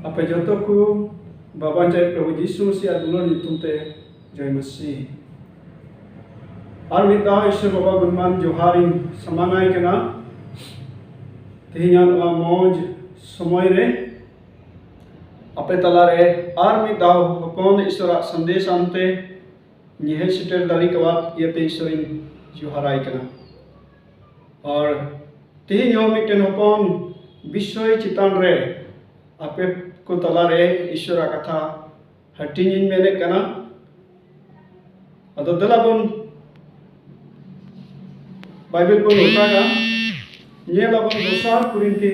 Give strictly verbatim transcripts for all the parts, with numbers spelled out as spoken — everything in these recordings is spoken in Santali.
ᱟᱯᱮ ᱡᱚᱛᱚ ᱠᱚ ᱵᱟᱵᱟ ᱡᱟᱭ ᱯᱨᱚᱵᱷᱩ ᱡᱤᱥᱩ ᱢᱟᱥᱤ ᱟᱨ ᱫᱩᱞᱟᱹᱲ ᱧᱩᱛᱩᱢ ᱛᱮ ᱡᱚᱭ ᱢᱟᱥᱤ᱾ ᱟᱨ ᱢᱤᱫ ᱫᱷᱟᱣ ᱤᱥᱚᱨ ᱵᱟᱵᱟ ᱜᱩᱱᱢᱟᱱ ᱡᱚᱦᱟᱨ ᱤᱧ ᱥᱟᱢᱟᱝᱟᱭ ᱠᱟᱱᱟ᱾ ᱛᱮᱦᱮᱧᱟᱜ ᱱᱚᱣᱟ ᱢᱚᱡᱽ ᱥᱚᱢᱚᱭ ᱨᱮ ᱟᱯᱮ ᱛᱟᱞᱟᱨᱮ ᱟᱨ ᱢᱤᱫ ᱫᱷᱟᱣ ᱦᱚᱯᱚᱱ ᱤᱥᱚᱨᱟᱜ ᱥᱟᱸᱫᱮᱥ ᱟᱱᱛᱮ ᱧᱮᱦᱮ ᱥᱮᱴᱮᱨ ᱫᱟᱲᱮ ᱠᱟᱣᱟᱫ ᱤᱭᱟᱹᱛᱮ ᱤᱥᱚᱨᱤᱧ ᱡᱚᱦᱟᱨᱟᱭ ᱠᱟᱱᱟ᱾ ᱟᱨ ᱛᱮᱦᱮᱧ ᱦᱚᱸ ᱢᱤᱫᱴᱮᱱ ᱦᱚᱯᱚᱱ ᱵᱤᱥᱚᱭ ᱪᱮᱛᱟᱱ ᱨᱮ ᱟᱯᱮ ᱠᱚ ᱛᱟᱞᱟᱨᱮ ᱤᱥᱚᱨᱟᱜ ᱠᱟᱛᱷᱟ ᱦᱟᱹᱴᱤᱧ ᱤᱧ ᱢᱮᱱᱮᱫ ᱠᱟᱱᱟ᱾ ᱟᱫᱚ ᱫᱮᱞᱟ ᱵᱚᱱ ᱵᱟᱭᱵᱮᱞ ᱵᱚᱱ ᱚᱴᱟᱜᱟ᱾ ᱧᱮᱞ ᱟᱵᱚᱱ ᱫᱚᱥᱟᱨ ᱠᱚᱨᱤᱱᱛᱷᱤ,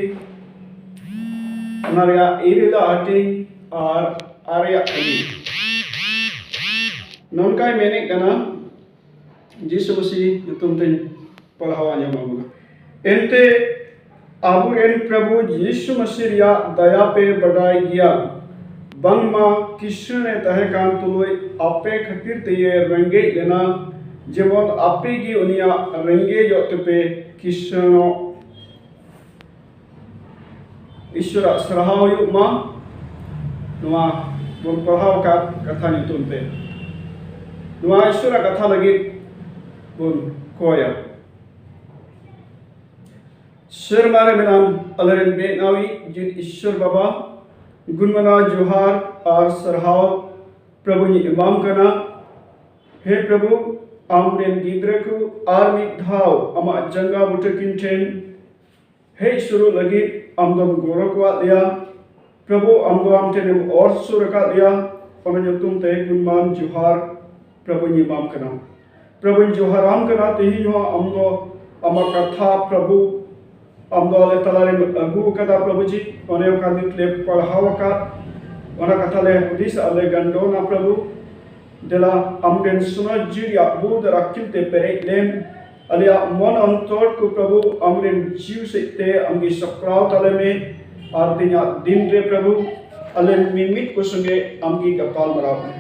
ᱚᱱᱟ ᱨᱮᱭᱟᱜ ᱤᱨᱟᱹᱞᱟᱜ ᱦᱟᱹᱴᱤᱧ ᱟᱨ ᱟᱨᱮᱭᱟᱜ ᱠᱟᱹᱢᱤ᱾ ᱱᱚᱝᱠᱟᱭ ᱢᱮᱱᱮᱫ ᱠᱟᱱᱟ, ᱡᱤᱥᱩ ᱢᱟᱹᱥᱤ ᱧᱩᱛᱩᱢ ᱛᱮᱧ ᱯᱟᱲᱦᱟᱣ ᱟᱸᱡᱚᱢ ᱟᱵᱚᱱᱟ᱾ ᱮᱱᱛᱮ ᱟᱵᱚᱨᱮᱱ ᱯᱨᱚᱵᱷᱩ ᱡᱤᱥᱩ ᱢᱟᱹᱥᱤ ᱨᱮᱭᱟᱜ ᱫᱟᱭᱟ ᱯᱮ ᱵᱟᱰᱟᱭ ᱜᱮᱭᱟ, ᱵᱟᱝᱢᱟ ᱠᱤᱥᱟᱹᱬ ᱮ ᱛᱟᱦᱮᱸ ᱠᱟᱱ ᱛᱩᱞᱩᱡ ᱟᱯᱮ ᱠᱷᱟᱹᱛᱤᱨ ᱛᱮᱭᱮ ᱨᱮᱸᱜᱮᱡ ᱞᱮᱱᱟ, ᱡᱮᱢᱚᱱ ᱟᱯᱮ ᱜᱮ ᱩᱱᱤᱭᱟᱜ ᱨᱮᱸᱜᱮᱡᱚᱜ ᱛᱮᱯᱮ ᱠᱤᱥᱟᱹᱬᱚᱜ᱾ ᱤᱥᱚᱨᱟᱜ ᱥᱟᱨᱦᱟᱣ ᱦᱩᱭᱩᱜ ᱢᱟ᱾ ᱱᱚᱣᱟ ᱵᱚᱱ ᱯᱟᱲᱦᱟᱣ ᱟᱠᱟᱫ ᱠᱟᱛᱷᱟ ᱧᱩᱛᱩᱢ ᱛᱮ ᱱᱚᱣᱟ ᱤᱥᱚᱨᱟᱜ ᱠᱟᱛᱷᱟ ᱞᱟᱹᱜᱤᱫ ᱵᱚᱱ ᱠᱚᱭᱟ᱾ ᱥᱮᱨᱢᱟ ᱨᱮ ᱢᱮᱱᱟᱢ ᱟᱞᱮᱨᱮᱱ ᱵᱮᱱᱟᱣᱤᱡ ᱡᱤᱛ ᱤᱥᱚᱨ ᱵᱟᱵᱟ, ᱜᱩᱱᱢᱟᱱᱟᱣ ᱡᱚᱦᱟᱨ ᱟᱨ ᱥᱟᱨᱦᱟᱣ ᱯᱨᱚᱵᱷᱩᱧ ᱮᱢᱟᱢ ᱠᱟᱱᱟ᱾ ᱦᱮ ᱯᱨᱚᱵᱷᱩ, ᱟᱢᱨᱮᱱ ᱜᱤᱫᱽᱨᱟᱹ ᱠᱚ ᱟᱨ ᱢᱤᱫ ᱫᱷᱟᱣ ᱟᱢᱟᱜ ᱡᱟᱸᱜᱟ ᱵᱩᱴᱟᱹ ᱠᱤᱱ ᱴᱷᱮᱱ ᱦᱮᱡ ᱥᱩᱨᱩᱜ ᱞᱟᱹᱜᱤᱫ ᱟᱢ ᱫᱚᱢ ᱜᱚᱲᱚ ᱠᱚᱣᱟᱫ ᱞᱮᱭᱟ᱾ ᱯᱨᱚᱵᱷᱩ, ᱟᱢ ᱫᱚ ᱟᱢ ᱴᱷᱮᱱᱮᱢ ᱚᱨ ᱥᱩᱨ ᱟᱠᱟᱫ ᱞᱮᱭᱟ᱾ ᱚᱱᱟ ᱧᱩᱛᱩᱢ ᱛᱮ ᱜᱩᱱᱢᱟᱱ ᱡᱚᱦᱟᱨ ᱯᱨᱚᱵᱷᱩᱧ ᱮᱢᱟᱢ ᱠᱟᱱᱟ᱾ ᱯᱨᱚᱵᱷᱩᱧ ᱡᱚᱦᱟᱨᱟᱢ ᱠᱟᱱᱟ, ᱛᱮᱦᱮᱧ ᱦᱚᱸ ᱟᱢ ᱫᱚ ᱟᱢᱟᱜ ᱠᱟᱛᱷᱟ ᱯᱨᱚᱵᱷᱩ ᱟᱢ ᱫᱚ ᱟᱞᱮ ᱛᱟᱞᱟᱨᱮᱢ ᱟᱹᱜᱩ ᱟᱠᱟᱫᱟ ᱯᱨᱚᱵᱷᱩ ᱡᱤ᱾ ᱚᱱᱮ ᱚᱱᱠᱟ ᱱᱤᱛ ᱞᱮ ᱯᱟᱲᱦᱟᱣ ᱟᱠᱟᱫ, ᱚᱱᱟ ᱠᱟᱛᱷᱟ ᱞᱮ ᱦᱩᱫᱤᱥ ᱟᱨ ᱞᱮ ᱜᱟᱱᱰᱚᱱᱟ ᱯᱨᱚᱵᱷᱩ᱾ ᱫᱮᱞᱟ ᱟᱢᱨᱮᱱ ᱥᱚᱱᱚᱛ ᱡᱤᱣᱤ ᱨᱮᱭᱟᱜ ᱵᱩᱫᱷ ᱟᱨ ᱟᱹᱠᱤᱞ ᱛᱮ ᱯᱮᱨᱮᱡ ᱞᱮᱢ᱾ ᱟᱞᱮᱭᱟᱜ ᱢᱚᱱ ᱚᱱᱛᱚᱨ ᱠᱚ ᱯᱨᱚᱵᱷᱩ ᱟᱢᱨᱮᱱ ᱡᱤᱣᱤ ᱥᱮᱫ ᱛᱮ ᱟᱢᱜᱮ ᱥᱟᱯᱲᱟᱣ ᱛᱟᱞᱮ ᱢᱮ᱾ ᱟᱨ ᱛᱮᱦᱮᱧᱟᱜ ᱫᱤᱱ ᱨᱮ ᱯᱨᱚᱵᱷᱩ ᱟᱞᱮ ᱢᱤᱢᱤᱫ ᱠᱚ ᱥᱚᱸᱜᱮ ᱟᱢᱜᱮ ᱜᱟᱯᱟᱞ ᱢᱟᱨᱟᱣ ᱢᱮ᱾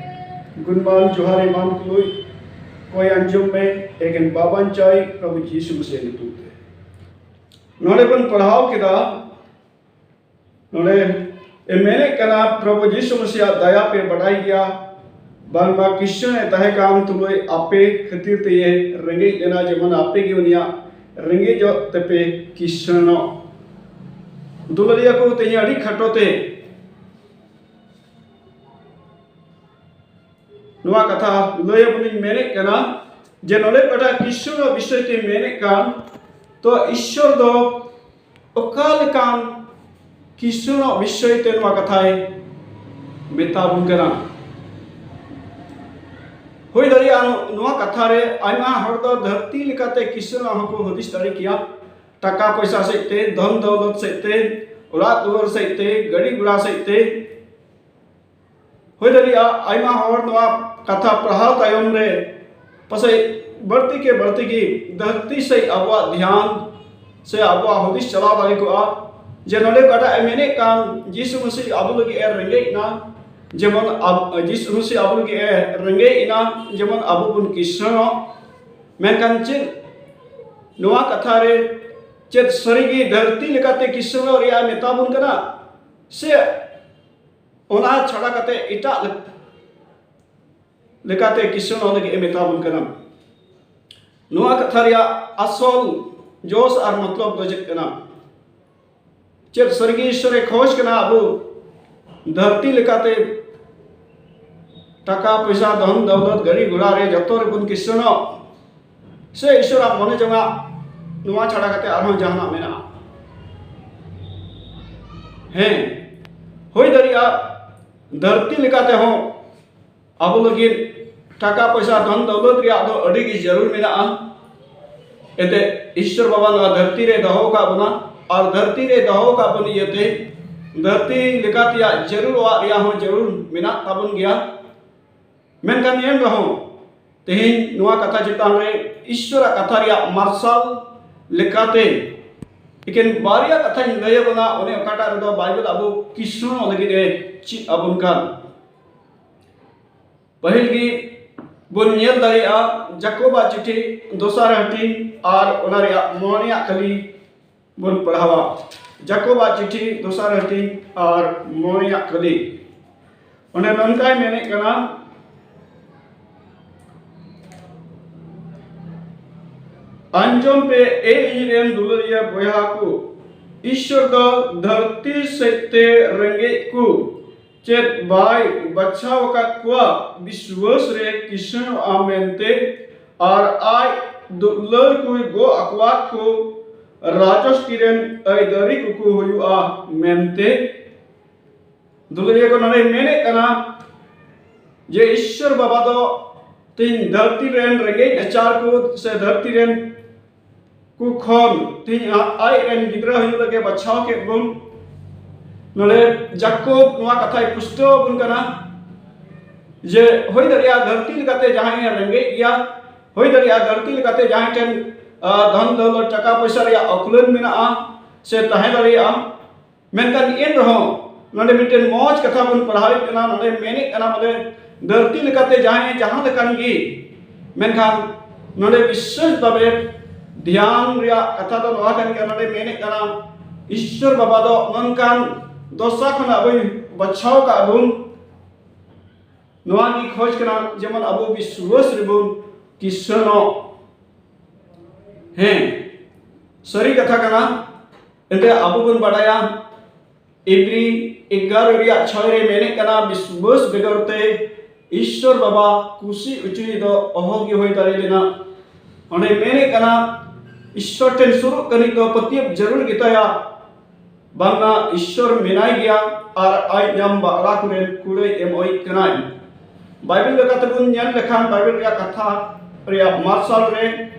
ᱜᱩᱱᱢᱟᱱ ᱡᱚᱦᱟᱨ ᱮᱢᱟᱱ ᱛᱩᱞᱩᱡ ᱠᱚᱭ ᱟᱸᱡᱚᱢ ᱢᱮ, ᱮᱠᱮᱱ ᱵᱟᱵᱟᱧᱪᱟᱭ ᱯᱨᱚᱵᱷᱩ ᱡᱤᱥᱩ ᱢᱟᱹᱥᱤ ᱧᱩᱛᱩᱢ ᱛᱮ᱾ ᱱᱚᱰᱮ ᱵᱚᱱ ᱯᱟᱲᱦᱟᱣ ᱠᱮᱫᱟ, ᱱᱚᱰᱮ ᱮ ᱢᱮᱱᱮᱫ ᱠᱟᱱᱟ, ᱯᱨᱚᱵᱷᱩ ᱡᱤᱥᱩ ᱢᱟᱥᱤᱭᱟᱜ ᱫᱟᱭᱟ ᱯᱮ ᱵᱟᱰᱟᱭ ᱜᱮᱭᱟ, ᱵᱟᱝᱢᱟ ᱠᱤᱥᱟᱹᱬ ᱮ ᱛᱟᱦᱮᱸ ᱠᱟᱱ ᱛᱩᱞᱩᱡ ᱟᱯᱮ ᱠᱷᱟᱹᱛᱤᱨ ᱛᱮᱭ ᱨᱮᱸᱜᱮᱡ ᱞᱮᱱᱟ, ᱡᱮᱢᱚᱱ ᱟᱯᱮ ᱜᱮ ᱩᱱᱤᱭᱟᱜ ᱨᱮᱸᱜᱮᱡᱚᱜ ᱛᱮᱯᱮ ᱠᱤᱥᱟᱹᱬᱚᱜ᱾ ᱫᱩᱞᱟᱹᱲᱤᱭᱟᱹ ᱠᱚ, ᱛᱮᱦᱮᱧ ᱟᱹᱰᱤ ᱠᱷᱟᱴᱚ ᱛᱮ ᱱᱚᱣᱟ ᱠᱟᱛᱷᱟ ᱞᱟᱹᱭ ᱟᱵᱚᱱᱤᱧ ᱢᱮᱱᱮᱫ ᱠᱟᱱᱟ, ᱡᱮ ᱱᱚᱰᱮ ᱚᱠᱟᱴᱟᱜ ᱠᱤᱥᱟᱹᱬᱚᱜ ᱵᱤᱥᱚᱭ ᱛᱮ ᱢᱮᱱᱮᱫ ᱠᱟᱱ, ᱛᱚ ᱤᱥᱥᱚᱨ ᱫᱚ ᱚᱠᱟ ᱞᱮᱠᱟᱱ ᱠᱤᱥᱟᱹᱬᱚᱜ ᱵᱤᱥᱚᱭ ᱛᱮ ᱱᱚᱣᱟ ᱠᱟᱛᱷᱟᱭ ᱢᱮᱛᱟ ᱵᱚᱱ ᱠᱟᱱᱟ? ᱦᱩᱭ ᱫᱟᱲᱮᱭᱟᱜᱼᱟ, ᱱᱚᱣᱟ ᱠᱟᱛᱷᱟ ᱨᱮ ᱟᱭᱢᱟ ᱦᱚᱲ ᱫᱚ ᱫᱷᱟᱹᱨᱛᱤ ᱞᱮᱠᱟᱛᱮ ᱠᱤᱥᱟᱹᱬᱚᱜ ᱦᱚᱸᱠᱚ ᱦᱩᱫᱤᱥ ᱫᱟᱲᱮ ᱠᱮᱭᱟ, ᱴᱟᱠᱟ ᱯᱚᱭᱥᱟ ᱥᱮᱫ ᱛᱮ, ᱫᱷᱚᱱ ᱫᱚᱣᱞᱚᱛ ᱥᱮᱫ ᱛᱮ, ᱚᱲᱟᱜ ᱫᱩᱣᱟᱹᱨ ᱥᱮᱫ ᱛᱮ, ᱜᱟᱹᱰᱤ ᱜᱷᱚᱲᱟ ᱥᱮᱫ ᱛᱮ᱾ ᱦᱩᱭ ᱫᱟᱲᱮᱭᱟᱜᱼᱟ, ᱟᱭᱢᱟ ᱦᱚᱲ ᱱᱚᱣᱟ ᱠᱟᱛᱷᱟ ᱯᱟᱲᱦᱟᱣ ᱛᱟᱭᱚᱢ ᱨᱮ ᱯᱟᱥᱮᱡ ᱵᱟᱹᱲᱛᱤ ᱠᱮ ᱵᱟᱹᱲᱛᱤ ᱜᱮ ᱫᱷᱟᱹᱨᱛᱤ ᱥᱮᱫ ᱟᱵᱚᱣᱟᱜ ᱫᱷᱮᱭᱟᱱ ᱥᱮ ᱟᱵᱚᱣᱟᱜ ᱦᱩᱫᱤᱥ ᱪᱟᱞᱟᱣ ᱫᱟᱲᱮ ᱠᱚᱜᱼᱟ, ᱡᱮ ᱱᱚᱰᱮ ᱚᱠᱟᱴᱟᱜ ᱮ ᱢᱮᱱᱮᱫ ᱠᱟᱱ, ᱡᱤᱥᱩ ᱢᱟᱹᱥᱤ ᱟᱵᱚ ᱞᱟᱹᱜᱤᱫ ᱮ ᱨᱮᱸᱜᱮᱡ ᱮᱱᱟ, ᱡᱮᱢᱚᱱ ᱟᱵ-, ᱡᱤᱥᱩ ᱢᱟᱹᱥᱤ ᱟᱵᱚ ᱞᱟᱹᱜᱤᱫ ᱮ ᱨᱮᱸᱜᱮᱡ ᱮᱱᱟ, ᱡᱮᱢᱚᱱ ᱟᱵᱚ ᱵᱚᱱ ᱠᱤᱥᱟᱹᱬᱚᱜ᱾ ᱢᱮᱱᱠᱷᱟᱱ ᱪᱮᱫ ᱱᱚᱣᱟ ᱠᱟᱛᱷᱟ ᱨᱮ ᱪᱮᱫ ᱥᱟᱹᱨᱤᱜᱮ ᱫᱷᱟᱹᱨᱛᱤ ᱞᱮᱠᱟᱛᱮ ᱠᱤᱥᱟᱹᱬᱚᱜ ᱨᱮᱭᱟᱜ ᱮ ᱢᱮᱛᱟ ᱵᱚᱱ ᱠᱟᱱᱟ, ᱥᱮ ᱚᱱᱟ ᱪᱷᱟᱲᱟ ᱠᱟᱛᱮ ᱮᱴᱟᱜ ᱞᱮ-, ᱞᱮᱠᱟᱛᱮ ᱠᱤᱥᱟᱹᱬᱚᱜ ᱞᱟᱹᱜᱤᱫ ᱮ ᱢᱮᱛᱟ ᱵᱚᱱ ᱠᱟᱱᱟ? ᱱᱚᱣᱟ ᱠᱟᱛᱷᱟ ᱨᱮᱭᱟᱜ ᱟᱥᱚᱞ ᱡᱚᱥ ᱟᱨ ᱢᱚᱛᱞᱚᱵ ᱫᱚ ᱪᱮᱫ ᱠᱟᱱᱟ? ᱪᱮᱫ ᱥᱟᱹᱨᱤᱜᱮ ᱤᱥᱥᱚᱨᱮ ᱠᱷᱚᱡᱽ ᱠᱟᱱᱟ ᱟᱵᱚ ᱫᱷᱟᱹᱨᱛᱤ ᱞᱮᱠᱟᱛᱮ ᱴᱟᱠᱟ ᱯᱚᱭᱥᱟ, ᱫᱷᱚᱱ ᱫᱚᱣᱞᱚᱛ, ᱜᱟᱹᱰᱤ ᱜᱷᱚᱲᱟ ᱨᱮ ᱡᱚᱛᱚ ᱨᱮᱵᱚᱱ ᱠᱤᱥᱟᱹᱬᱚᱜ? ᱥᱮ ᱤᱥᱥᱚᱨᱟᱜ ᱢᱚᱱᱮ ᱡᱚᱝᱟᱜ ᱱᱚᱣᱟ ᱪᱷᱟᱲᱟ ᱠᱟᱛᱮ ᱟᱨᱦᱚᱸ ᱡᱟᱦᱟᱱᱟᱜ ᱢᱮᱱᱟᱜᱼᱟ? ᱦᱮᱸ, ᱦᱩᱭ ᱫᱟᱲᱮᱭᱟᱜᱼᱟ ᱫᱷᱟᱹᱨᱛᱤ ᱞᱮᱠᱟᱛᱮ ᱦᱚᱸ ᱟᱵᱚ ᱞᱟᱹᱜᱤᱫ ᱴᱟᱠᱟ ᱯᱚᱭᱥᱟ, ᱫᱷᱚᱱ ᱫᱚᱣᱞᱚᱛ ᱨᱮᱭᱟᱜ ᱫᱚ ᱟᱹᱰᱤ ᱜᱮ ᱡᱟᱹᱨᱩᱲ ᱢᱮᱱᱟᱜᱼᱟ᱾ ᱮᱱᱛᱮ ᱤᱥᱥᱚᱨ ᱵᱟᱵᱟ ᱱᱚᱣᱟ ᱫᱷᱟᱹᱨᱛᱤ ᱨᱮ ᱫᱚᱦᱚ ᱟᱠᱟᱫ ᱵᱚᱱᱟ, ᱟᱨ ᱫᱷᱟᱹᱨᱛᱤ ᱨᱮ ᱫᱚᱦᱚ ᱟᱠᱟᱫ ᱵᱚᱱ ᱤᱭᱟᱹᱛᱮ ᱫᱷᱟᱹᱨᱛᱤ ᱞᱮᱠᱟ ᱛᱮᱭᱟᱜ ᱡᱟᱹᱨᱩᱲ ᱚᱲᱟᱜ ᱨᱮᱭᱟᱜ ᱦᱚᱸ ᱡᱟᱹᱨᱩᱲ ᱢᱮᱱᱟᱜ ᱛᱟᱵᱚᱱ ᱜᱮᱭᱟ᱾ ᱢᱮᱱᱠᱷᱟᱱ ᱮᱱ ᱨᱮᱦᱚᱸ ᱛᱮᱦᱮᱧ ᱱᱚᱣᱟ ᱠᱟᱛᱷᱟ ᱪᱮᱛᱟᱱ ᱨᱮ ᱤᱥᱥᱚᱨᱟᱜ ᱠᱟᱛᱷᱟ ᱨᱮᱭᱟᱜ ᱢᱟᱨᱥᱟᱞ ᱞᱮᱠᱟᱛᱮ ᱮᱠᱮᱱ ᱵᱟᱨᱭᱟ ᱠᱟᱛᱷᱟᱧ ᱞᱟᱹᱭ ᱟᱵᱚᱱᱟ, ᱚᱱᱮ ᱚᱠᱟᱴᱟᱜ ᱨᱮᱫᱚ ᱵᱟᱭᱵᱮᱞ ᱟᱵᱚ ᱠᱤᱥᱟᱹᱬᱚᱜ ᱞᱟᱹᱜᱤᱫ ᱮ ᱪᱮᱫ ᱟᱵᱚᱱ ᱠᱟᱱ᱾ ᱯᱟᱹᱦᱤᱞ ᱜᱮ ᱵᱚᱱ ᱧᱮᱞ ᱫᱟᱲᱮᱭᱟᱜᱼᱟ ᱡᱟᱠᱚᱵᱟᱜ ᱪᱤᱴᱷᱤ ᱫᱚᱥᱟᱨ ᱦᱟᱹᱴᱤᱧ ᱟᱨ ᱚᱱᱟ ᱨᱮᱭᱟᱜ ᱢᱚᱬᱮᱭᱟᱜ ᱠᱷᱟᱹᱞᱤ ᱵᱚᱱ ᱯᱟᱲᱦᱟᱣᱟ᱾ ᱡᱟᱠᱚᱵᱟᱜ ᱪᱤᱴᱷᱤ ᱫᱚᱥᱟᱨ ᱦᱟᱹᱴᱤᱧ ᱟᱨ ᱢᱚᱬᱮᱭᱟᱜ ᱠᱟᱹᱞᱤ᱾ ᱚᱸᱰᱮ ᱱᱚᱝᱠᱟᱭ ᱢᱮᱱᱮᱫ ᱠᱟᱱᱟ, ᱟᱸᱡᱚᱢ ᱯᱮ, ᱮ ᱤᱧᱨᱮᱱ ᱫᱩᱞᱟᱹᱲᱤᱭᱟᱹ ᱵᱚᱭᱦᱟ ᱠᱚ, ᱤᱥᱥᱚᱨ ᱫᱚ ᱫᱷᱟᱹᱨᱛᱤ ᱥᱮᱫ ᱛᱮ ᱨᱮᱸᱜᱮᱡ ᱠᱚ ᱪᱮᱫ ᱵᱟᱭ ᱵᱟᱪᱷᱟᱣ ᱟᱠᱟᱫ ᱠᱚᱣᱟ ᱵᱤᱥᱣᱟᱹᱥ ᱨᱮ ᱠᱤᱥᱟᱹᱬᱚᱜᱼᱟ ᱢᱮᱱᱛᱮ, ᱟᱨ ᱟᱡ ᱫᱩᱞᱟᱹᱲ ᱠᱚᱭ ᱜᱚᱜ ᱟᱠᱚᱣᱟᱫ ᱠᱚ ᱨᱟᱡᱚᱥᱴᱤ ᱨᱮᱱ ᱟᱹᱭᱫᱟᱹᱨᱤ ᱠᱚᱠᱚ ᱦᱩᱭᱩᱜᱼᱟ ᱢᱮᱱᱛᱮ᱾ ᱫᱩᱞᱟᱹᱲᱤᱭᱟᱹ ᱠᱚ, ᱱᱚᱰᱮ ᱢᱮᱱᱮᱫ ᱠᱟᱱᱟ ᱡᱮ ᱤᱥᱥᱚᱨ ᱵᱟᱵᱟ ᱫᱚ ᱛᱮᱦᱮᱧ ᱫᱷᱟᱹᱨᱛᱤ ᱨᱮᱱ ᱨᱮᱸᱜᱮᱡ ᱱᱟᱪᱟᱨ ᱠᱚ ᱥᱮ ᱫᱷᱟᱹᱨᱛᱤ ᱨᱮᱱ ᱠᱚ ᱠᱷᱚᱱ ᱛᱮᱦᱮᱧ ᱟ-, ᱟᱡ ᱨᱮᱱ ᱜᱤᱫᱽᱨᱟᱹ ᱦᱩᱭᱩᱜ ᱞᱟᱹᱜᱤᱫ ᱵᱟᱪᱷᱟᱣ ᱠᱮᱫ ᱵᱚᱱ᱾ ᱱᱚᱰᱮ ᱡᱟᱠᱚᱵ ᱱᱚᱣᱟ ᱠᱟᱛᱷᱟᱭ ᱯᱩᱥᱴᱟᱹᱣ ᱟᱵᱚᱱ ᱠᱟᱱᱟ ᱡᱮ ᱦᱩᱭ ᱫᱟᱲᱮᱭᱟᱜᱼᱟ ᱫᱷᱟᱹᱨᱛᱤ ᱞᱮᱠᱟᱛᱮ ᱡᱟᱦᱟᱸᱭ ᱮ ᱨᱮᱸᱜᱮᱡ ᱜᱮᱭᱟ, ᱦᱩᱭ ᱫᱟᱲᱮᱭᱟᱜᱼᱟ ᱫᱷᱟᱹᱨᱛᱤ ᱞᱮᱠᱟᱛᱮ ᱡᱟᱦᱟᱸᱭ ᱴᱷᱮᱱ, ᱟ, ᱫᱷᱚᱱ ᱫᱚᱞᱚᱛ, ᱴᱟᱠᱟ ᱯᱚᱭᱥᱟ ᱨᱮᱭᱟᱜ ᱚᱠᱩᱞᱟᱹᱱ ᱢᱮᱱᱟᱜᱼᱟ ᱥᱮ ᱛᱟᱦᱮᱸ ᱫᱟᱲᱮᱭᱟᱜᱼᱟ, ᱢᱮᱱᱠᱷᱟᱱ ᱮᱱ ᱨᱮᱦᱚᱸ ᱱᱚᱰᱮ ᱢᱤᱫᱴᱮᱱ ᱢᱚᱡᱽ ᱠᱟᱛᱷᱟ ᱵᱚᱱ ᱯᱟᱲᱦᱟᱣᱮᱫ ᱠᱟᱱᱟ᱾ ᱱᱚᱰᱮ ᱢᱮᱱᱮᱫ ᱠᱟᱱᱟ ᱵᱚᱞᱮ ᱫᱷᱟᱹᱨᱛᱤ ᱞᱮᱠᱟᱛᱮ ᱡᱟᱦᱟᱸᱭ ᱡᱟᱦᱟᱸ ᱞᱮᱠᱟᱱ ᱜᱮ, ᱢᱮᱱᱠᱷᱟᱱ ᱱᱚᱰᱮ ᱵᱤᱥᱮᱥ ᱵᱷᱟᱵᱮ ᱫᱷᱮᱭᱟᱱ ᱨᱮᱭᱟᱜ ᱠᱟᱛᱷᱟ ᱫᱚ ᱱᱚᱣᱟ ᱠᱟᱱ ᱜᱮᱭᱟ᱾ ᱱᱚᱰᱮ ᱢᱮᱱᱮᱫ ᱠᱟᱱᱟ ᱤᱥᱥᱚᱨ ᱵᱟᱵᱟ ᱫᱚ ᱱᱚᱝᱠᱟᱱ ᱫᱚᱥᱟ ᱠᱷᱚᱱᱟᱜ ᱟᱵᱚᱭ ᱵᱟᱪᱷᱟᱣ ᱠᱟᱜ ᱵᱚᱱ᱾ ᱱᱚᱣᱟ ᱜᱮ ᱠᱷᱚᱡᱽ ᱠᱟᱱᱟ ᱡᱮᱢᱚᱱ ᱟᱵᱚ ᱵᱤᱥᱣᱟᱥ ᱨᱮᱵᱚᱱ ᱠᱤᱥᱟᱹᱬᱚᱜ᱾ ᱦᱮᱸ, ᱥᱟᱹᱨᱤ ᱠᱟᱛᱷᱟ ᱠᱟᱱᱟ᱾ ᱮᱱᱛᱮ ᱟᱵᱚ ᱵᱚᱱ ᱵᱟᱰᱟᱭᱟ ᱤᱵᱨᱤ ᱮᱜᱟᱨᱚ ᱨᱮᱭᱟᱜ ᱪᱷᱚᱭ ᱨᱮ ᱢᱮᱱᱮᱫ ᱠᱟᱱᱟ, ᱵᱤᱥᱣᱟᱥ ᱵᱮᱜᱚᱨ ᱛᱮ ᱤᱥᱥᱚᱨ ᱵᱟᱵᱟ ᱠᱩᱥᱤ ᱚᱪᱚᱭ ᱫᱚ ᱚᱦᱚ ᱜᱮ ᱦᱩᱭ ᱫᱟᱲᱮ ᱞᱮᱱᱟ᱾ ᱚᱸᱰᱮ ᱢᱮᱱᱮᱫ ᱠᱟᱱᱟ ᱤᱥᱥᱚᱨ ᱴᱷᱮᱱ ᱥᱩᱨᱩᱜ ᱠᱟᱹᱱᱤᱡ ᱫᱚ ᱯᱟᱹᱛᱭᱟᱹᱣ ᱡᱟᱹᱨᱩᱲ ᱜᱮᱛᱟᱭᱟ᱾ ᱵᱟᱝᱢᱟ ᱤᱥᱥᱚᱨ ᱢᱮᱱᱟᱭ ᱜᱮᱭᱟ ᱟᱨ ᱟᱡ ᱧᱟᱢ ᱵᱟᱠᱷᱨᱟ ᱠᱚᱨᱮ ᱠᱩᱲᱟᱹᱭ ᱮᱢᱚᱜ ᱠᱟᱱᱟᱭ᱾ ᱵᱟᱭᱵᱮᱞ ᱞᱮᱠᱟᱛᱮᱵᱚᱱ ᱧᱮᱞ ᱞᱮᱠᱷᱟᱱ ᱵᱟᱭᱵᱮᱞ ᱨᱮᱭᱟᱜ ᱠᱟᱛᱷᱟ ᱨᱮᱭᱟᱜ ᱢᱟᱨᱥᱟᱞ ᱨᱮ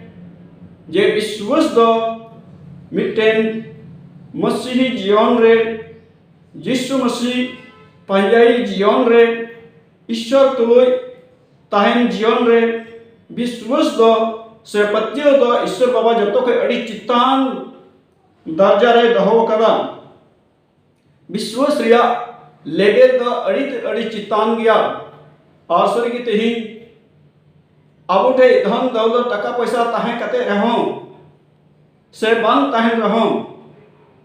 ᱡᱮ ᱵᱤᱥᱣᱟᱥ ᱫᱚ ᱢᱤᱫᱴᱮᱱ ᱢᱟᱹᱥᱤᱦᱤ ᱡᱤᱭᱚᱱ ᱨᱮ, ᱡᱤᱥᱩ ᱢᱟᱹᱥᱤ ᱯᱟᱸᱡᱟᱭ ᱡᱤᱭᱚᱱ ᱨᱮ, ᱤᱥᱥᱚᱨ ᱛᱩᱞᱩᱡ ᱛᱟᱦᱮᱱ ᱡᱤᱭᱚᱱ ᱨᱮ ᱵᱤᱥᱣᱟᱥ ᱫᱚ ᱥᱮ ᱯᱟᱹᱛᱭᱟᱹᱣ ᱫᱚ ᱤᱥᱥᱚᱨ ᱵᱟᱵᱟ ᱡᱚᱛᱚ ᱠᱷᱚᱱ ᱟᱹᱰᱤ ᱪᱮᱛᱟᱱ ᱫᱟᱨᱡᱟ ᱨᱮᱭ ᱫᱚᱦᱚ ᱟᱠᱟᱫᱟ᱾ ᱵᱤᱥᱣᱟᱥ ᱨᱮᱭᱟᱜ ᱞᱮᱵᱮᱞ ᱫᱚ ᱟᱹᱰᱤ ᱛᱮᱫ ᱟᱹᱰᱤ ᱪᱮᱛᱟᱱ ᱜᱮᱭᱟ᱾ ᱟᱨ ᱥᱟᱹᱨᱤ ᱜᱮ ᱛᱮᱦᱮᱧ ᱟᱵᱚ ᱴᱷᱮᱱ ᱫᱷᱚᱱ ᱫᱟᱹᱣᱞᱟᱹᱛ ᱴᱟᱠᱟ ᱯᱚᱭᱥᱟ ᱛᱟᱦᱮᱸ ᱠᱟᱛᱮ ᱨᱮᱦᱚᱸ ᱥᱮ ᱵᱟᱝ ᱛᱟᱦᱮᱱ ᱨᱮᱦᱚᱸ,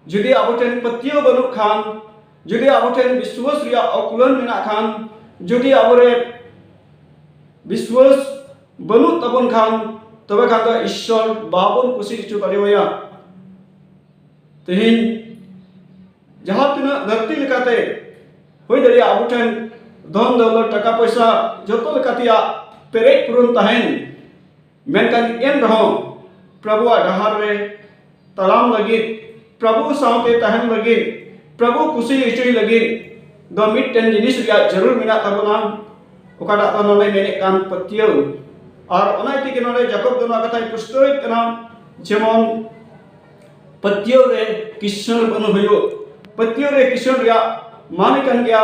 ᱡᱩᱫᱤ ᱟᱵᱚ ᱴᱷᱮᱱ ᱯᱟᱹᱛᱭᱟᱹᱣ ᱵᱟᱹᱱᱩᱜ ᱠᱷᱟᱱ, ᱡᱩᱫᱤ ᱟᱵᱚ ᱴᱷᱮᱱ ᱵᱤᱥᱣᱟᱥ ᱨᱮᱭᱟᱜ ᱚᱠᱩᱞᱟᱹᱱ ᱢᱮᱱᱟᱜ ᱠᱷᱟᱱ, ᱡᱩᱫᱤ ᱟᱵᱚᱨᱮ ᱵᱤᱥᱣᱟᱥ ᱵᱟᱹᱱᱩᱜ ᱛᱟᱵᱚᱱ ᱠᱷᱟᱱ, ᱛᱚᱵᱮ ᱠᱷᱟᱱ ᱫᱚ ᱤᱥᱥᱚᱨ ᱵᱟᱵᱚᱱ ᱠᱩᱥᱤ ᱦᱚᱪᱚ ᱫᱟᱲᱮᱣᱟᱭᱟ᱾ ᱛᱮᱦᱮᱧ ᱡᱟᱦᱟᱸ ᱛᱤᱱᱟᱹᱜ ᱫᱷᱟᱹᱨᱛᱤ ᱞᱮᱠᱟᱛᱮ ᱦᱩᱭ ᱫᱟᱲᱮᱭᱟᱜᱼᱟ ᱟᱵᱚ ᱴᱷᱮᱱ ᱫᱷᱚᱱ ᱫᱚᱣᱞᱚᱛ, ᱴᱟᱠᱟ ᱯᱚᱭᱥᱟ, ᱡᱚᱛᱚ ᱞᱮᱠᱟ ᱛᱮᱭᱟᱜ ᱯᱮᱨᱮᱡ ᱯᱩᱨᱚᱱ ᱛᱟᱦᱮᱱ, ᱢᱮᱱᱠᱷᱟᱱ ᱮᱱ ᱨᱮᱦᱚᱸ ᱯᱨᱚᱵᱷᱩᱣᱟᱜ ᱰᱟᱦᱟᱨ ᱨᱮ ᱛᱟᱲᱟᱢ ᱞᱟᱹᱜᱤᱫ, ᱯᱨᱚᱵᱷᱩ ᱥᱟᱶᱛᱮ ᱛᱟᱦᱮᱱ ᱞᱟᱹᱜᱤᱫ, ᱯᱨᱚᱵᱷᱩ ᱠᱩᱥᱤ ᱦᱚᱪᱚᱭ ᱞᱟᱹᱜᱤᱫ ᱫᱚ ᱢᱤᱫᱴᱮᱱ ᱡᱤᱱᱤᱥ ᱨᱮᱭᱟᱜ ᱡᱟᱹᱨᱩᱲ ᱢᱮᱱᱟᱜ ᱛᱟᱵᱚᱱᱟ, ᱚᱠᱟᱴᱟᱜ ᱫᱚ ᱱᱚᱰᱮ ᱢᱮᱱᱮᱫ ᱠᱟᱱ ᱯᱟᱹᱛᱭᱟᱹᱣ᱾ ᱟᱨ ᱚᱱᱟ ᱤᱫᱤ ᱜᱮ ᱱᱚᱰᱮ ᱡᱟᱠᱚᱵ ᱫᱚ ᱱᱚᱣᱟ ᱠᱟᱛᱷᱟᱭ ᱯᱩᱥᱴᱟᱹᱣᱮᱫ ᱠᱟᱱᱟ, ᱡᱮᱢᱚᱱ ᱯᱟᱹᱛᱭᱟᱹᱣ ᱨᱮ ᱠᱤᱥᱟᱹᱬ ᱵᱟᱹᱱᱩᱜ ᱦᱩᱭᱩᱜ᱾ ᱯᱟᱹᱛᱭᱟᱹᱣ ᱨᱮ ᱠᱤᱥᱟᱹᱬ ᱨᱮᱭᱟᱜ ᱢᱟᱱᱮ ᱠᱟᱱ ᱜᱮᱭᱟ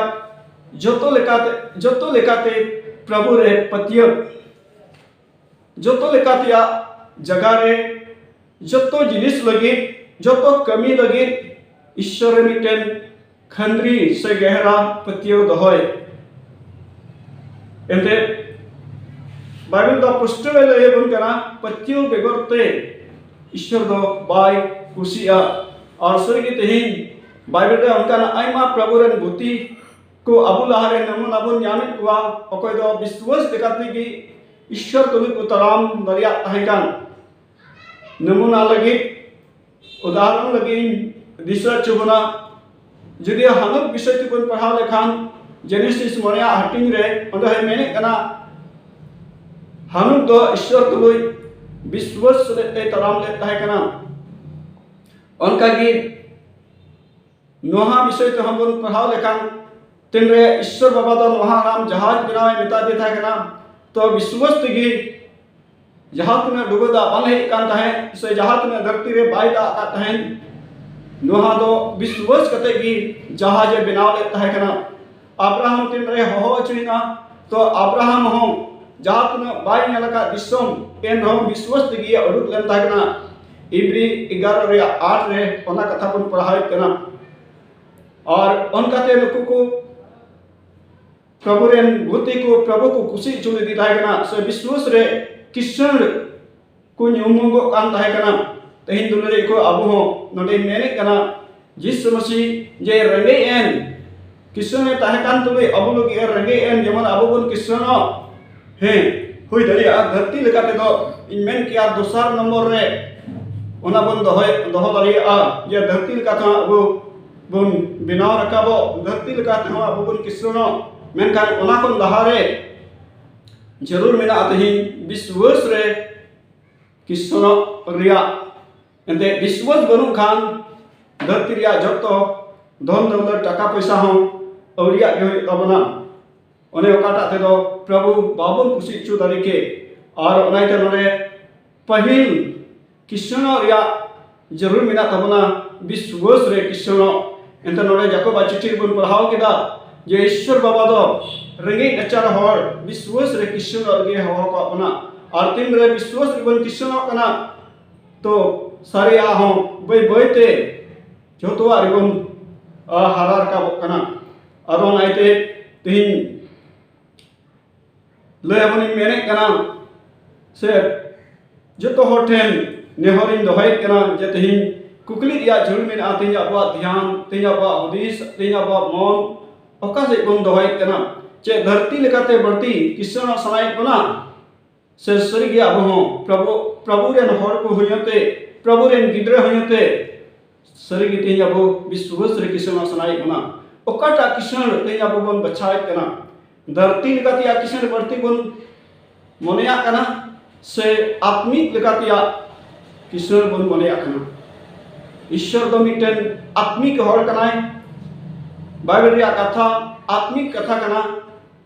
ᱡᱚᱛᱚ ᱞᱮᱠᱟᱛᱮ, ᱡᱚᱛᱚ ᱞᱮᱠᱟᱛᱮ ᱯᱨᱚᱵᱷᱩ ᱨᱮ ᱯᱟᱹᱛᱭᱟᱹᱣ᱾ ᱡᱚᱛᱚ ᱞᱮᱠᱟ ᱛᱮᱭᱟᱜ ᱡᱟᱭᱜᱟ ᱨᱮ, ᱡᱚᱛᱚ ᱡᱤᱱᱤᱥ ᱞᱟᱹᱜᱤᱫ, ᱡᱚᱛᱚ ᱠᱟᱹᱢᱤ ᱞᱟᱹᱜᱤᱫ ᱤᱥᱥᱚᱨ ᱨᱮ ᱢᱤᱫᱴᱮᱱ ᱠᱷᱟᱹᱱᱫᱽᱨᱤ ᱥᱮ ᱜᱮᱦᱨᱟ ᱯᱟᱹᱛᱭᱟᱹᱣ ᱫᱚᱦᱚᱭ᱾ ᱮᱱᱛᱮ ᱵᱟᱭᱵᱮᱞ ᱫᱚ ᱯᱩᱥᱴᱟᱹᱣ ᱮ ᱞᱟᱹᱭ ᱟᱵᱚᱱ ᱠᱟᱱᱟ, ᱯᱟᱹᱛᱭᱟᱹᱣ ᱵᱮᱜᱚᱨ ᱛᱮ ᱤᱥᱥᱚᱨ ᱫᱚ ᱵᱟᱭ ᱠᱩᱥᱤᱜᱼᱟ᱾ ᱟᱨ ᱥᱟᱹᱨᱤᱜᱮ ᱛᱮᱦᱮᱧ ᱵᱟᱭᱵᱮᱞ ᱨᱮ ᱚᱱᱠᱟᱱᱟᱜ ᱟᱭᱢᱟ ᱯᱨᱚᱵᱷᱩ ᱨᱮᱱ ᱜᱩᱛᱤ ᱠᱚ ᱟᱵᱚ ᱞᱟᱦᱟᱨᱮ ᱱᱟᱢᱩᱱᱟ ᱵᱚᱱ ᱧᱟᱢᱮᱫ ᱠᱚᱣᱟ, ᱚᱠᱚᱭ ᱫᱚ ᱵᱤᱥᱣᱟᱥ ᱞᱮᱠᱟ ᱛᱮᱜᱮ ᱤᱥᱥᱚᱨ ᱛᱩᱞᱩᱡ ᱠᱚ ᱛᱟᱲᱟᱢ ᱫᱟᱲᱮᱭᱟᱜ ᱛᱟᱦᱮᱸ ᱠᱟᱱ᱾ ᱱᱟᱢᱩᱱᱟ ᱞᱟᱹᱜᱤᱫ, ᱩᱫᱟᱦᱚᱨᱚᱱ ᱞᱟᱹᱜᱤᱫ ᱤᱧ ᱫᱤᱥᱟᱹ ᱦᱚᱪᱚ ᱵᱚᱱᱟ, ᱡᱩᱫᱤ ᱦᱟᱱᱚᱠ ᱵᱤᱥᱚᱭ ᱛᱮᱵᱚᱱ ᱯᱟᱲᱦᱟᱣ ᱞᱮᱠᱷᱟᱱ, ᱡᱮᱱᱮᱥᱤᱥ ᱢᱚᱬᱮᱭᱟᱜ ᱦᱟᱹᱴᱤᱧ ᱨᱮ ᱚᱸᱰᱮ ᱦᱚᱸᱭ ᱢᱮᱱᱮᱫ ᱠᱟᱱᱟ, ᱦᱟᱱᱚᱠ ᱫᱚ ᱤᱥᱥᱚᱨ ᱛᱩᱞᱩᱡ ᱵᱤᱥᱣᱟᱥ ᱞᱮᱫ ᱛᱮ ᱛᱟᱲᱟᱢ ᱞᱮᱫ ᱛᱟᱦᱮᱸ ᱠᱟᱱᱟ᱾ ᱚᱱᱠᱟᱜᱮ ᱱᱚᱣᱟ ᱵᱤᱥᱚᱭ ᱛᱮᱦᱚᱸ ᱵᱚᱱ ᱯᱟᱲᱦᱟᱣ ᱞᱮᱠᱷᱟᱱ, ᱛᱤᱱᱨᱮ ᱤᱥᱥᱚᱨ ᱵᱟᱵᱟ ᱫᱚ ᱱᱚᱣᱟ ᱨᱟᱢ ᱡᱟᱦᱟᱡᱽ ᱵᱮᱱᱟᱣ ᱮ ᱢᱮᱛᱟ ᱫᱮ ᱛᱟᱦᱮᱸ ᱠᱟᱱᱟ, ᱛᱚ ᱵᱤᱥᱣᱟᱥ ᱛᱮᱜᱮ ᱡᱟᱦᱟᱸ ᱛᱤᱱᱟᱹᱜ ᱰᱩᱵᱟᱹ ᱫᱟᱜ ᱵᱟᱝ ᱦᱮᱡ ᱠᱟᱱ ᱛᱟᱦᱮᱸᱫ ᱥᱮ ᱡᱟᱦᱟᱸ ᱛᱤᱱᱟᱹᱜ ᱫᱷᱟᱹᱨᱛᱤ ᱨᱮ ᱵᱟᱭ ᱫᱟᱜ ᱟᱠᱟᱫ ᱛᱟᱦᱮᱸᱫ, ᱱᱚᱣᱟ ᱫᱚ ᱵᱤᱥᱣᱟᱥ ᱠᱟᱛᱮ ᱜᱮ ᱡᱟᱦᱟᱡᱽ ᱮ ᱵᱮᱱᱟᱣ ᱞᱮᱫ ᱛᱟᱦᱮᱸ ᱠᱟᱱᱟ᱾ ᱟᱵᱨᱟᱦᱟᱢ ᱛᱤᱱᱨᱮ ᱦᱚᱦᱚ ᱦᱚᱪᱚᱭᱮᱱᱟ, ᱛᱚ ᱟᱵᱨᱟᱦᱟᱢ ᱦᱚᱸ ᱡᱟᱦᱟᱸ ᱛᱤᱱᱟᱹᱜ ᱵᱟᱭ ᱧᱮᱞ ᱟᱠᱟᱫ ᱫᱤᱥᱚᱢ, ᱮᱱ ᱨᱮᱦᱚᱸ ᱵᱤᱥᱣᱟᱥ ᱛᱮᱜᱮ ᱩᱰᱩᱠ ᱞᱮᱱ ᱛᱟᱦᱮᱸ ᱠᱟᱱᱟ᱾ ᱤᱵᱨᱤ ᱮᱜᱟᱨᱚ ᱨᱮᱭᱟᱜ ᱟᱴ ᱨᱮ ᱚᱱᱟ ᱠᱟᱛᱷᱟ ᱵᱚᱱ ᱯᱟᱲᱦᱟᱣᱮᱫ ᱠᱟᱱᱟ᱾ ᱟᱨ ᱚᱱᱠᱟᱛᱮ ᱱᱩᱠᱩ ᱠᱚ ᱯᱨᱚᱵᱷᱩ ᱨᱮᱱ ᱜᱩᱛᱤ ᱠᱚ ᱯᱨᱚᱵᱷᱩ ᱠᱚ ᱠᱩᱥᱤ ᱦᱚᱪᱚ ᱞᱮᱫᱮ ᱛᱟᱦᱮᱸ ᱠᱟᱱᱟ, ᱥᱮ ᱵᱤᱥᱣᱟᱥ ᱨᱮ ᱠᱤᱥᱟᱹᱬ ᱠᱚ ᱧᱩᱢᱚᱜᱚᱜ ᱠᱟᱱ ᱛᱟᱦᱮᱸ ᱠᱟᱱᱟ᱾ ᱛᱮᱦᱮᱧ ᱫᱩᱞᱟᱹᱲᱤᱭᱟᱹ ᱠᱚ, ᱟᱵᱚ ᱦᱚᱸ ᱱᱚᱰᱮᱧ ᱢᱮᱱᱮᱫ ᱠᱟᱱᱟ, ᱡᱤᱥᱩ ᱢᱟᱹᱥᱤ ᱡᱮ ᱨᱮᱸᱜᱮᱡ ᱮᱱ, ᱠᱤᱥᱟᱹᱬ ᱮ ᱛᱟᱦᱮᱸ ᱠᱟᱱ ᱛᱩᱞᱩᱡ ᱟᱵᱚ ᱞᱟᱹᱜᱤᱫ ᱮ ᱨᱮᱸᱜᱮᱡ ᱮᱱ, ᱡᱮᱢᱚᱱ ᱟᱵᱚ ᱵᱚᱱ ᱠᱤᱥᱟᱹᱬᱚᱜ᱾ ᱦᱮᱸ, ᱦᱩᱭ ᱫᱟᱲᱮᱭᱟᱜᱼᱟ᱾ ᱫᱷᱟᱹᱨᱛᱤ ᱞᱮᱠᱟ ᱛᱮᱫᱚ ᱤᱧ ᱢᱮᱱ ᱠᱮᱭᱟ, ᱫᱚᱥᱟᱨ ᱱᱚᱢᱵᱚᱨ ᱨᱮ ᱚᱱᱟ ᱵᱚᱱ ᱫᱚᱦᱚᱭ, ᱫᱚᱦᱚ ᱫᱟᱲᱮᱭᱟᱜᱼᱟ, ᱡᱮ ᱫᱷᱟᱹᱨᱛᱤ ᱞᱮᱠᱟ ᱛᱮᱦᱚᱸ ᱟᱵᱚ ᱵᱚᱱ ᱵᱮᱱᱟᱣ ᱨᱟᱠᱟᱵᱚᱜ, ᱫᱷᱟᱹᱨᱛᱤ ᱞᱮᱠᱟ ᱛᱮᱦᱚᱸ ᱟᱵᱚ ᱵᱚᱱ ᱠᱤᱥᱟᱹᱬᱚᱜ᱾ ᱢᱮᱱᱠᱷᱟᱱ ᱚᱱᱟ ᱠᱷᱚᱱ ᱞᱟᱦᱟ ᱨᱮ ᱡᱟᱹᱨᱩᱲ ᱢᱮᱱᱟᱜᱼᱟ ᱛᱮᱦᱮᱧ ᱵᱤᱥᱣᱟᱹᱥ ᱨᱮ ᱠᱤᱥᱟᱹᱬᱚᱜ ᱨᱮᱭᱟᱜ᱾ ᱮᱱᱛᱮ ᱵᱤᱥᱣᱟᱹᱥ ᱵᱟᱹᱱᱩᱜ ᱠᱷᱟᱱ ᱫᱷᱟᱹᱨᱛᱤ ᱨᱮᱭᱟᱜ ᱡᱚᱛᱚ ᱫᱷᱚᱱ ᱫᱚᱣᱞᱚᱛ, ᱴᱟᱠᱟ ᱯᱚᱭᱥᱟ ᱦᱚᱸ ᱟᱹᱣᱲᱤᱭᱟᱜ ᱜᱮ ᱦᱩᱭᱩᱜ ᱛᱟᱵᱚᱱᱟ᱾ ᱚᱱᱮ ᱚᱠᱟᱴᱟᱜ ᱛᱮᱫᱚ ᱯᱨᱚᱵᱷᱩ ᱵᱟᱵᱚᱱ ᱠᱩᱥᱤ ᱦᱚᱪᱚ ᱫᱟᱲᱮ ᱠᱮ᱾ ᱟᱨ ᱚᱱᱟ ᱤᱭᱟᱹᱛᱮ ᱱᱚᱰᱮ ᱯᱟᱹᱦᱤᱞ ᱠᱤᱥᱟᱹᱬᱚᱜ ᱨᱮᱭᱟᱜ ᱡᱟᱹᱨᱩᱲ ᱢᱮᱱᱟᱜ ᱛᱟᱵᱚᱱᱟ, ᱵᱤᱥᱣᱟᱹᱥ ᱨᱮ ᱠᱤᱥᱟᱹᱬᱚᱜ᱾ ᱮᱱᱛᱮ ᱱᱚᱰᱮ ᱡᱟᱠᱚᱵᱟᱜ ᱪᱤᱴᱷᱤ ᱨᱮᱵᱚᱱ ᱯᱟᱲᱦᱟᱣ ᱠᱮᱫᱟ ᱡᱮ ᱤᱥᱥᱚᱨ ᱵᱟᱵᱟ ᱫᱚ ᱨᱮᱸᱜᱮᱡ ᱱᱟᱪᱟᱨ ᱦᱚᱲ ᱵᱤᱥᱣᱟᱹᱥ ᱨᱮ ᱠᱤᱥᱟᱹᱬᱚᱜ ᱨᱮᱜᱮ ᱦᱚᱦᱚ ᱟᱠᱟᱫ ᱵᱚᱱᱟ᱾ ᱟᱨ ᱛᱤᱱ ᱨᱮ ᱵᱤᱥᱣᱟᱹᱥ ᱨᱮᱵᱚᱱ ᱠᱤᱥᱟᱹᱬᱚᱜ ᱠᱟᱱᱟ, ᱛᱚ ᱥᱟᱨᱮᱭᱟᱜ ᱦᱚᱸ ᱵᱟᱹᱭ ᱵᱟᱹᱭ ᱛᱮ ᱡᱷᱚᱛᱚᱣᱟᱜ ᱨᱮᱵᱚᱱ, ᱟ, ᱦᱟᱨᱟ ᱨᱟᱠᱟᱵᱚᱜ ᱠᱟᱱᱟ᱾ ᱟᱫᱚ ᱚᱱᱟ ᱤᱭᱟᱹᱛᱮ ᱛᱮᱦᱮᱧ ᱞᱟᱹᱭ ᱟᱵᱚᱱᱤᱧ ᱢᱮᱱᱮᱫ ᱠᱟᱱᱟ, ᱥᱮ ᱡᱚᱛᱚ ᱦᱚᱲ ᱴᱷᱮᱱ ᱱᱮᱦᱚᱨᱤᱧ ᱫᱚᱦᱚᱭᱮᱫ ᱠᱟᱱᱟ ᱡᱮ ᱛᱮᱦᱮᱧ ᱠᱩᱠᱞᱤ ᱨᱮᱭᱟᱜ ᱡᱷᱩᱲ ᱢᱮᱱᱟᱜᱼᱟ, ᱛᱮᱦᱮᱧ ᱟᱵᱚᱣᱟᱜ ᱫᱷᱮᱭᱟᱱ, ᱛᱮᱦᱮᱧ ᱟᱵᱚᱣᱟᱜ ᱦᱩᱫᱤᱥ, ᱛᱮᱦᱮᱧ ᱟᱵᱚᱣᱟᱜ ᱢᱚᱱ ᱚᱠᱟ ᱥᱮᱫ ᱵᱚᱱ ᱫᱚᱦᱚᱭᱮᱫ ᱠᱟᱱᱟ? ᱪᱮᱫ ᱫᱷᱟᱹᱨᱛᱤ ᱞᱮᱠᱟᱛᱮ ᱵᱟᱹᱲᱛᱤ ᱠᱤᱥᱟᱹᱬᱚᱜ ᱥᱟᱱᱟᱭᱮᱫ ᱵᱚᱱᱟ? ᱥᱮ ᱥᱟᱹᱨᱤᱜᱮ ᱟᱵᱚ ᱦᱚᱸ ᱯᱨᱚᱵᱷᱩ, ᱯᱨᱚᱵᱷᱩ ᱨᱮᱱ ᱦᱚᱲ ᱠᱚ ᱦᱩᱭ ᱠᱟᱛᱮ, ᱯᱨᱚᱵᱷᱩ ᱨᱮᱱ ᱜᱤᱫᱽᱨᱟᱹ ᱦᱩᱭ ᱠᱟᱛᱮ, ᱥᱟᱹᱨᱤᱜᱮ ᱛᱮᱦᱮᱧ ᱟᱵᱚ ᱵᱤᱥᱣᱟᱹᱥ ᱨᱮ ᱠᱤᱥᱟᱹᱬᱚᱜ ᱥᱟᱱᱟᱭᱮᱫ ᱵᱚᱱᱟ? ᱚᱠᱟᱴᱟᱜ ᱠᱤᱥᱟᱹᱬ ᱛᱮᱦᱮᱧ ᱟᱵᱚ ᱵᱚᱱ ᱵᱟᱪᱷᱟᱣᱮᱫ ᱠᱟᱱᱟ? ᱫᱷᱟᱹᱨᱛᱤ ᱞᱮᱠᱟ ᱛᱮᱭᱟᱜ ᱠᱤᱥᱟᱹᱬ ᱵᱟᱹᱲᱛᱤ ᱵᱚᱱ ᱢᱚᱱᱮᱭᱟᱜ ᱠᱟᱱᱟ, ᱥᱮ ᱟᱛᱢᱤᱠ ᱞᱮᱠᱟ ᱛᱮᱭᱟᱜ ᱠᱤᱥᱟᱹᱬ ᱵᱚᱱ ᱢᱚᱱᱮᱭᱟᱜ ᱠᱟᱱᱟ? ᱤᱥᱥᱚᱨ ᱫᱚ ᱢᱤᱫᱴᱮᱱ ᱟᱛᱢᱤᱠ ᱦᱚᱲ ᱠᱟᱱᱟᱭ᱾ ᱵᱟᱭᱵᱮᱞ ᱨᱮᱭᱟᱜ ᱠᱟᱛᱷᱟ ᱟᱛᱢᱤᱠ ᱠᱟᱛᱷᱟ ᱠᱟᱱᱟ᱾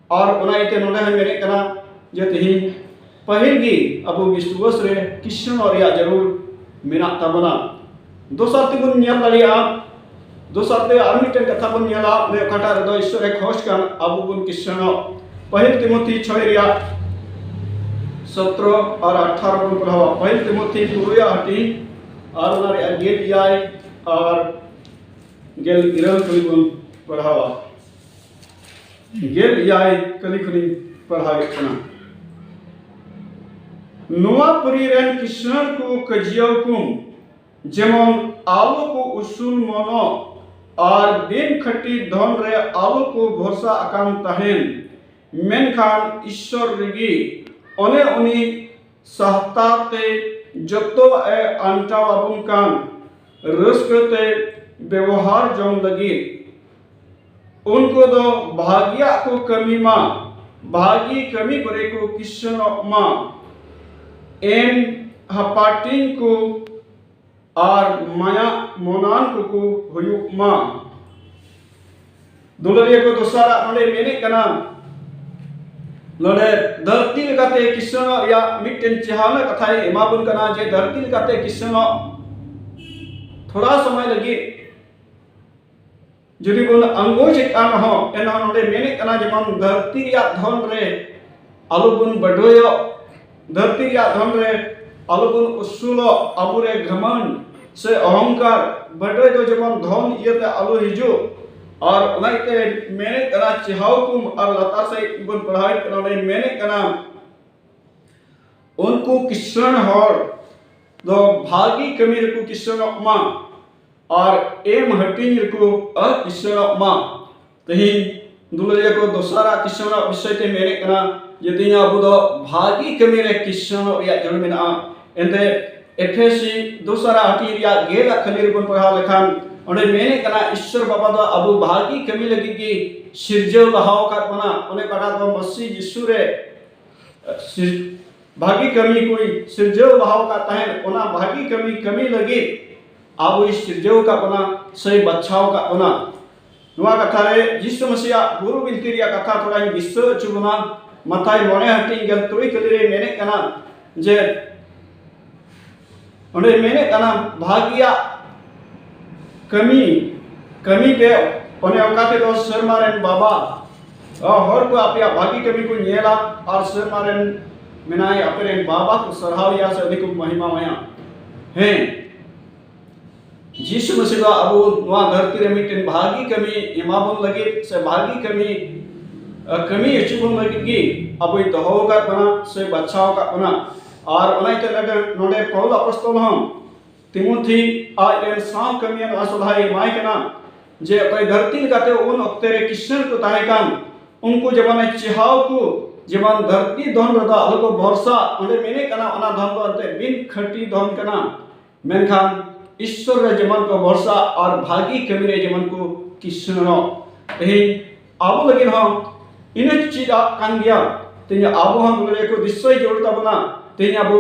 ᱟᱨ ᱚᱱᱟ ᱤᱭᱟᱹᱛᱮ ᱱᱚᱰᱮ ᱦᱚᱸᱧ ᱢᱮᱱᱮᱫ ᱠᱟᱱᱟ ᱡᱮ ᱛᱮᱦᱮᱧ ᱯᱟᱹᱦᱤᱞ ᱜᱮ ᱟᱵᱚ ᱵᱤᱥᱣᱟᱹᱥ ᱨᱮ ᱠᱤᱥᱟᱹᱬᱚᱜ ᱨᱮᱭᱟᱜ ᱡᱟᱹᱨᱩᱲ ᱢᱮᱱᱟᱜ ᱛᱟᱵᱚᱱᱟ᱾ ᱫᱚᱥᱟᱨ ᱛᱮᱵᱚᱱ ᱧᱮᱞ ᱫᱟᱲᱮᱭᱟᱜᱼᱟ, ᱫᱚᱥᱟᱨ ᱛᱮ ᱟᱨ ᱢᱤᱫᱴᱮᱱ ᱠᱟᱛᱷᱟ ᱵᱚᱱ ᱧᱮᱞᱟ, ᱚᱱᱮ ᱚᱠᱟᱴᱟᱜ ᱨᱮᱫᱚ ᱤᱥᱥᱚᱨ ᱮ ᱠᱷᱚᱡᱽ ᱠᱟᱱ ᱟᱵᱚ ᱵᱚᱱ ᱠᱤᱥᱟᱹᱬᱚᱜ᱾ ᱯᱟᱹᱦᱤᱞ ᱛᱤᱢᱳᱛᱷᱤ ᱪᱷᱚᱭ ᱨᱮᱭᱟᱜ ᱥᱚᱛᱨᱚ ᱟᱨ ᱟᱴᱷᱟᱨᱚ ᱵᱚᱱ ᱯᱟᱲᱦᱟᱣᱟ᱾ ᱯᱟᱹᱦᱤᱞ ᱛᱤᱢᱳᱛᱷᱤ ᱛᱩᱨᱩᱭᱟᱜ ᱦᱟᱹᱴᱤᱧ ᱟᱨ ᱚᱱᱟ ᱨᱮᱭᱟᱜ ᱜᱮᱞ ᱮᱭᱟᱭ ᱟᱨ ᱜᱮᱞ ᱤᱨᱟᱹᱞ ᱠᱷᱚᱱ ᱵᱚᱱ ᱯᱟᱲᱦᱟᱣᱟ᱾ ᱜᱮᱞ ᱮᱭᱟᱭ ᱠᱟᱹᱞᱤ ᱠᱷᱚᱱᱤᱧ ᱯᱟᱲᱦᱟᱣᱮᱫ ᱠᱟᱱᱟ᱾ ᱱᱚᱣᱟ ᱯᱩᱨᱤ ᱨᱮᱱ ᱠᱤᱥᱟᱹᱬ ᱠᱚ ᱠᱟᱹᱡᱤᱭᱟᱹᱣ ᱠᱚ ᱡᱮᱢᱚᱱ ᱟᱞᱚ ᱠᱚ ᱩᱥᱩᱞ ᱢᱚᱱᱚᱜ ᱟᱨ ᱵᱤᱱ ᱠᱷᱟᱹᱴᱤ ᱫᱷᱚᱱ ᱨᱮ ᱟᱞᱚ ᱠᱚ ᱵᱷᱚᱨᱥᱟ ᱟᱠᱟᱱ ᱛᱟᱦᱮᱱ, ᱢᱮᱱᱠᱷᱟᱱ ᱤᱥᱥᱚᱨ ᱨᱮᱜᱮ ᱚᱱᱮ ᱩᱱᱤ ᱥᱟᱦᱛᱟ ᱛᱮ ᱡᱚᱛᱚᱣᱟᱜ ᱮ ᱟᱱᱴᱟᱣ ᱟᱵᱚᱱ ᱠᱟᱱ ᱨᱟᱹᱥᱠᱟᱹ ᱛᱮ ᱵᱮᱵᱚᱦᱟᱨ ᱡᱚᱝ ᱞᱟᱹᱜᱤᱫ᱾ ᱩᱱᱠᱩ ᱫᱚ ᱵᱷᱟᱹᱜᱤᱭᱟᱜ ᱠᱚ ᱠᱟᱹᱢᱤ ᱢᱟ, ᱵᱷᱟᱹᱜᱤ ᱠᱟᱹᱢᱤ ᱠᱚᱨᱮ ᱠᱚ ᱠᱤᱥᱟᱹᱬᱚᱜ ᱢᱟ, ᱮᱢ ᱦᱟᱯᱟᱴᱤᱧ ᱠᱚ ᱟᱨ ᱢᱟᱭᱟ ᱢᱚᱱᱟᱱ ᱠᱚᱠᱚ ᱦᱩᱭᱩᱜ ᱢᱟ᱾ ᱫᱩᱞᱟᱹᱲᱤᱭᱟᱹ ᱠᱚ, ᱫᱚᱥᱟᱨᱟᱜ ᱱᱚᱰᱮ ᱢᱮᱱᱮᱫ ᱠᱟᱱᱟ, ᱱᱚᱰᱮ ᱫᱷᱟᱹᱨᱛᱤ ᱞᱮᱠᱟᱛᱮ ᱠᱤᱥᱟᱹᱬᱚᱜ ᱨᱮᱭᱟᱜ ᱢᱤᱫᱴᱮᱱ ᱪᱮᱦᱟᱣᱱᱟ ᱠᱟᱛᱷᱟᱭ ᱮᱢᱟ ᱵᱚᱱ ᱠᱟᱱᱟ ᱡᱮ ᱫᱷᱟᱹᱨᱛᱤ ᱞᱮᱠᱟᱛᱮ ᱠᱤᱥᱟᱹᱬᱚᱜ ᱛᱷᱚᱲᱟ ᱥᱚᱢᱚᱭ ᱞᱟᱹᱜᱤᱫ ᱡᱩᱫᱤ ᱵᱚᱱ ᱟᱸᱜᱚᱪᱮᱫ ᱠᱟᱱ ᱨᱮᱦᱚᱸ, ᱮᱱᱦᱚᱸ ᱱᱚᱰᱮ ᱢᱮᱱᱮᱫ ᱠᱟᱱᱟ ᱡᱮᱢᱚᱱ ᱫᱷᱟᱹᱨᱛᱤ ᱨᱮᱭᱟᱜ ᱫᱷᱚᱱ ᱨᱮ ᱟᱞᱚ ᱵᱚᱱ ᱵᱟᱰᱚᱭᱚᱜ, ᱫᱷᱟᱹᱨᱛᱤ ᱨᱮᱭᱟᱜ ᱫᱷᱚᱱ ᱨᱮ ᱟᱞᱚ ᱵᱚᱱ ᱩᱥᱩᱞᱚᱜ, ᱟᱵᱚᱨᱮ ᱜᱷᱟᱢᱚᱱᱰ ᱥᱮ ᱚᱦᱚᱝᱠᱟᱨ, ᱵᱟᱰᱚᱭ ᱫᱚ ᱡᱮᱢᱚᱱ ᱫᱷᱚᱱ ᱤᱭᱟᱹᱛᱮ ᱟᱞᱚ ᱦᱤᱡᱩᱜ᱾ ᱟᱨ ᱚᱱᱟ ᱤᱭᱟᱹᱛᱮ ᱢᱮᱱᱮᱫ ᱠᱟᱱᱟ, ᱪᱮᱦᱟᱣ ᱠᱚᱢ ᱟᱨ ᱞᱟᱛᱟᱨ ᱥᱮᱫ ᱵᱚᱱ ᱯᱟᱲᱦᱟᱣᱮᱫ ᱠᱟᱱᱟ, ᱚᱸᱰᱮ ᱢᱮᱱᱮᱫ ᱠᱟᱱᱟ, ᱩᱱᱠᱩ ᱠᱤᱥᱟᱹᱬ ᱦᱚᱲ ᱫᱚ ᱵᱷᱟᱹᱜᱤ ᱠᱟᱹᱢᱤ ᱨᱮᱠᱚ ᱠᱤᱥᱟᱹᱬᱚᱜ ᱢᱟ ᱟᱨ ᱮᱢ ᱦᱟᱹᱴᱤᱧ ᱨᱮᱠᱚ ᱠᱤᱥᱟᱹᱬᱚᱜ ᱢᱟ᱾ ᱛᱮᱦᱮᱧ ᱫᱩᱞᱟᱹᱲᱤᱭᱟᱹ ᱠᱚ, ᱫᱚᱥᱟᱨᱟᱜ ᱠᱤᱥᱟᱹᱬᱚᱜ ᱵᱤᱥᱚᱭ ᱛᱮ ᱢᱮᱱᱮᱫ ᱠᱟᱱᱟ ᱡᱮ ᱛᱮᱦᱮᱧ ᱟᱵᱚ ᱫᱚ ᱵᱷᱟᱹᱜᱤ ᱠᱟᱹᱢᱤ ᱨᱮ ᱠᱤᱥᱟᱹᱬᱚᱜ ᱨᱮᱭᱟᱜ ᱡᱟᱹᱨᱩᱲ ᱢᱮᱱᱟᱜᱼᱟ᱾ ᱮᱱᱛᱮ ᱮᱯᱷᱮᱥᱤ ᱫᱚᱥᱟᱨᱟᱜ ᱦᱟᱹᱴᱤᱧ ᱨᱮᱭᱟᱜ ᱜᱮᱞᱟᱜ ᱠᱷᱟᱹᱞᱤ ᱨᱮᱵᱚᱱ ᱯᱟᱲᱦᱟᱣ ᱞᱮᱠᱷᱟᱱ ᱚᱸᱰᱮ ᱢᱮᱱᱮᱫ ᱠᱟᱱᱟ, ᱤᱥᱥᱚᱨ ᱵᱟᱵᱟ ᱫᱚ ᱟᱵᱚ ᱵᱷᱟᱹᱜᱤ ᱠᱟᱹᱢᱤ ᱞᱟᱹᱜᱤᱫ ᱜᱮ ᱥᱤᱨᱡᱟᱹᱣ ᱞᱟᱦᱟ ᱟᱠᱟᱫ ᱵᱚᱱᱟ᱾ ᱚᱱᱮ ᱚᱠᱟᱴᱟᱜ ᱫᱚ ᱢᱟᱹᱥᱤ ᱡᱤᱥᱩ ᱨᱮ ᱥᱤᱨ-, ᱵᱷᱟᱹᱜᱤ ᱠᱟᱹᱢᱤ ᱠᱚᱭ ᱥᱤᱨᱡᱟᱹᱣ ᱞᱟᱦᱟ ᱟᱠᱟᱫ ᱛᱟᱦᱮᱸᱫ, ᱚᱱᱟ ᱵᱷᱟᱹᱜᱤ ᱠᱟᱹᱢᱤ ᱠᱟᱹᱢᱤ ᱞᱟᱹᱜᱤᱫ ᱟᱵᱚᱭ ᱥᱤᱨᱡᱟᱹᱣ ᱟᱠᱟᱫ ᱵᱚᱱᱟ ᱥᱮᱭ ᱵᱟᱪᱷᱟᱣ ᱟᱠᱟᱫ ᱵᱚᱱᱟ᱾ ᱱᱚᱣᱟ ᱠᱟᱛᱷᱟ ᱨᱮ ᱡᱤᱥᱩ ᱢᱟᱹᱥᱤᱭᱟᱜ ᱜᱩᱨᱩ ᱵᱤᱱᱛᱤ ᱨᱮᱭᱟᱜ ᱠᱟᱛᱷᱟ ᱛᱷᱚᱲᱟᱧ ᱫᱤᱥᱟᱹ ᱦᱚᱪᱚ ᱵᱚᱱᱟ᱾ ᱢᱟᱛᱷᱟᱭ ᱢᱚᱬᱮ ᱦᱟᱹᱴᱤᱧ ᱜᱮᱞ ᱛᱩᱨᱩᱭ ᱠᱟᱹᱞᱤ ᱨᱮ ᱢᱮᱱᱮᱫ ᱠᱟᱱᱟ ᱡᱮ, ᱚᱸᱰᱮ ᱢᱮᱱᱮᱫ ᱠᱟᱱᱟ, ᱵᱷᱟᱹᱜᱤᱭᱟᱜ ᱠᱟᱹᱢᱤ, ᱠᱟᱹᱢᱤ ᱯᱮ, ᱚᱱᱮ ᱚᱱᱠᱟ ᱛᱮᱫᱚ ᱥᱮᱨᱢᱟ ᱨᱮᱱ ᱵᱟᱵᱟ, ᱦᱚᱲ ᱠᱚ ᱟᱯᱮᱭᱟᱜ ᱵᱷᱟᱹᱜᱤ ᱠᱟᱹᱢᱤ ᱠᱚ ᱧᱮᱞᱟ ᱟᱨ ᱥᱮᱨᱢᱟ ᱨᱮᱱ ᱢᱮᱱᱟᱭ ᱟᱯᱮ ᱨᱮᱱ ᱵᱟᱵᱟ ᱠᱚ ᱥᱟᱨᱦᱟᱣᱮᱭᱟ ᱥᱮ ᱩᱱᱤ ᱠᱚ ᱢᱚᱦᱤᱢᱟᱣᱟᱭᱟ᱾ ᱦᱮᱸ, ᱡᱤᱥᱩ ᱢᱟᱹᱥᱤ ᱫᱚ ᱟᱵᱚ ᱱᱚᱣᱟ ᱫᱷᱟᱹᱨᱛᱤ ᱨᱮ ᱢᱤᱫᱴᱮᱱ ᱵᱷᱟᱹᱜᱤ ᱠᱟᱹᱢᱤ ᱮᱢᱟᱵᱚᱱ ᱞᱟᱹᱜᱤᱫ ᱥᱮ ᱵᱷᱟᱹᱜᱤ ᱠᱟᱹᱢᱤ, ᱠᱟᱹᱢᱤ ᱦᱚᱪᱚ ᱵᱚᱱ ᱞᱟᱹᱜᱤᱫ ᱜᱮ ᱟᱵᱚᱭ ᱫᱚᱦᱚ ᱟᱠᱟᱫ ᱵᱚᱱᱟ ᱥᱮ ᱵᱟᱪᱷᱟᱣ ᱟᱠᱟᱫ ᱵᱚᱱᱟ᱾ ᱟᱨ ᱚᱱᱟ ᱤᱭᱟᱹᱛᱮ ᱱᱚᱰᱮ, ᱱᱚᱰᱮ ᱯᱟᱣᱩᱞ ᱟᱯᱚᱥᱛᱚᱞ ᱦᱚᱸ ᱛᱤᱢᱳᱛᱷᱤ ᱟᱡ ᱨᱮᱱ ᱥᱟᱶ ᱠᱟᱹᱢᱤᱭᱟᱹ ᱱᱚᱣᱟ ᱥᱚᱞᱦᱟᱭ ᱮᱢᱟᱭ ᱠᱟᱱᱟ ᱡᱮ ᱚᱠᱚᱭ ᱫᱷᱟᱹᱨᱛᱤ ᱞᱮᱠᱟᱛᱮ ᱩᱱ ᱚᱠᱛᱮ ᱨᱮ ᱠᱤᱥᱟᱹᱬ ᱠᱚ ᱛᱟᱦᱮᱸ ᱠᱟᱱ, ᱩᱱᱠᱩ ᱡᱮᱢᱚᱱᱮ ᱪᱮᱦᱟᱣ ᱠᱚ, ᱡᱮᱢᱚᱱ ᱫᱷᱟᱹᱨᱛᱤ ᱫᱷᱚᱱ ᱨᱮᱫᱚ ᱟᱞᱚ ᱠᱚ ᱵᱷᱚᱨᱥᱟ᱾ ᱚᱸᱰᱮ ᱢᱮᱱᱮᱫ ᱠᱟᱱᱟ ᱚᱱᱟ ᱫᱷᱚᱱ ᱫᱚ ᱮᱱᱛᱮ ᱵᱤᱱ ᱠᱷᱟᱹᱴᱤ ᱫᱷᱚᱱ ᱠᱟᱱᱟ, ᱢᱮᱱᱠᱷᱟᱱ ᱤᱥᱥᱚᱨ ᱨᱮ ᱡᱮᱢᱚᱱ ᱠᱚ ᱵᱷᱚᱨᱥᱟ ᱟᱨ ᱵᱷᱟᱹᱜᱤ ᱠᱟᱹᱢᱤ ᱨᱮ ᱡᱮᱢᱚᱱ ᱠᱚ ᱠᱤᱥᱟᱹᱬᱚᱜ᱾ ᱛᱮᱦᱮᱧ ᱟᱵᱚ ᱞᱟᱹᱜᱤᱫ ᱦᱚᱸ ᱤᱱᱟᱹ ᱪᱮᱫ ᱟᱜ ᱠᱟᱱ ᱜᱮᱭᱟ᱾ ᱛᱮᱦᱮᱧ ᱟᱵᱚ ᱦᱚᱸ ᱱᱚᱰᱮ ᱠᱚ ᱫᱤᱥᱟᱹᱭ ᱡᱟᱹᱨᱩᱲ ᱛᱟᱵᱚᱱᱟ᱾ ᱛᱮᱦᱮᱧ ᱟᱵᱚ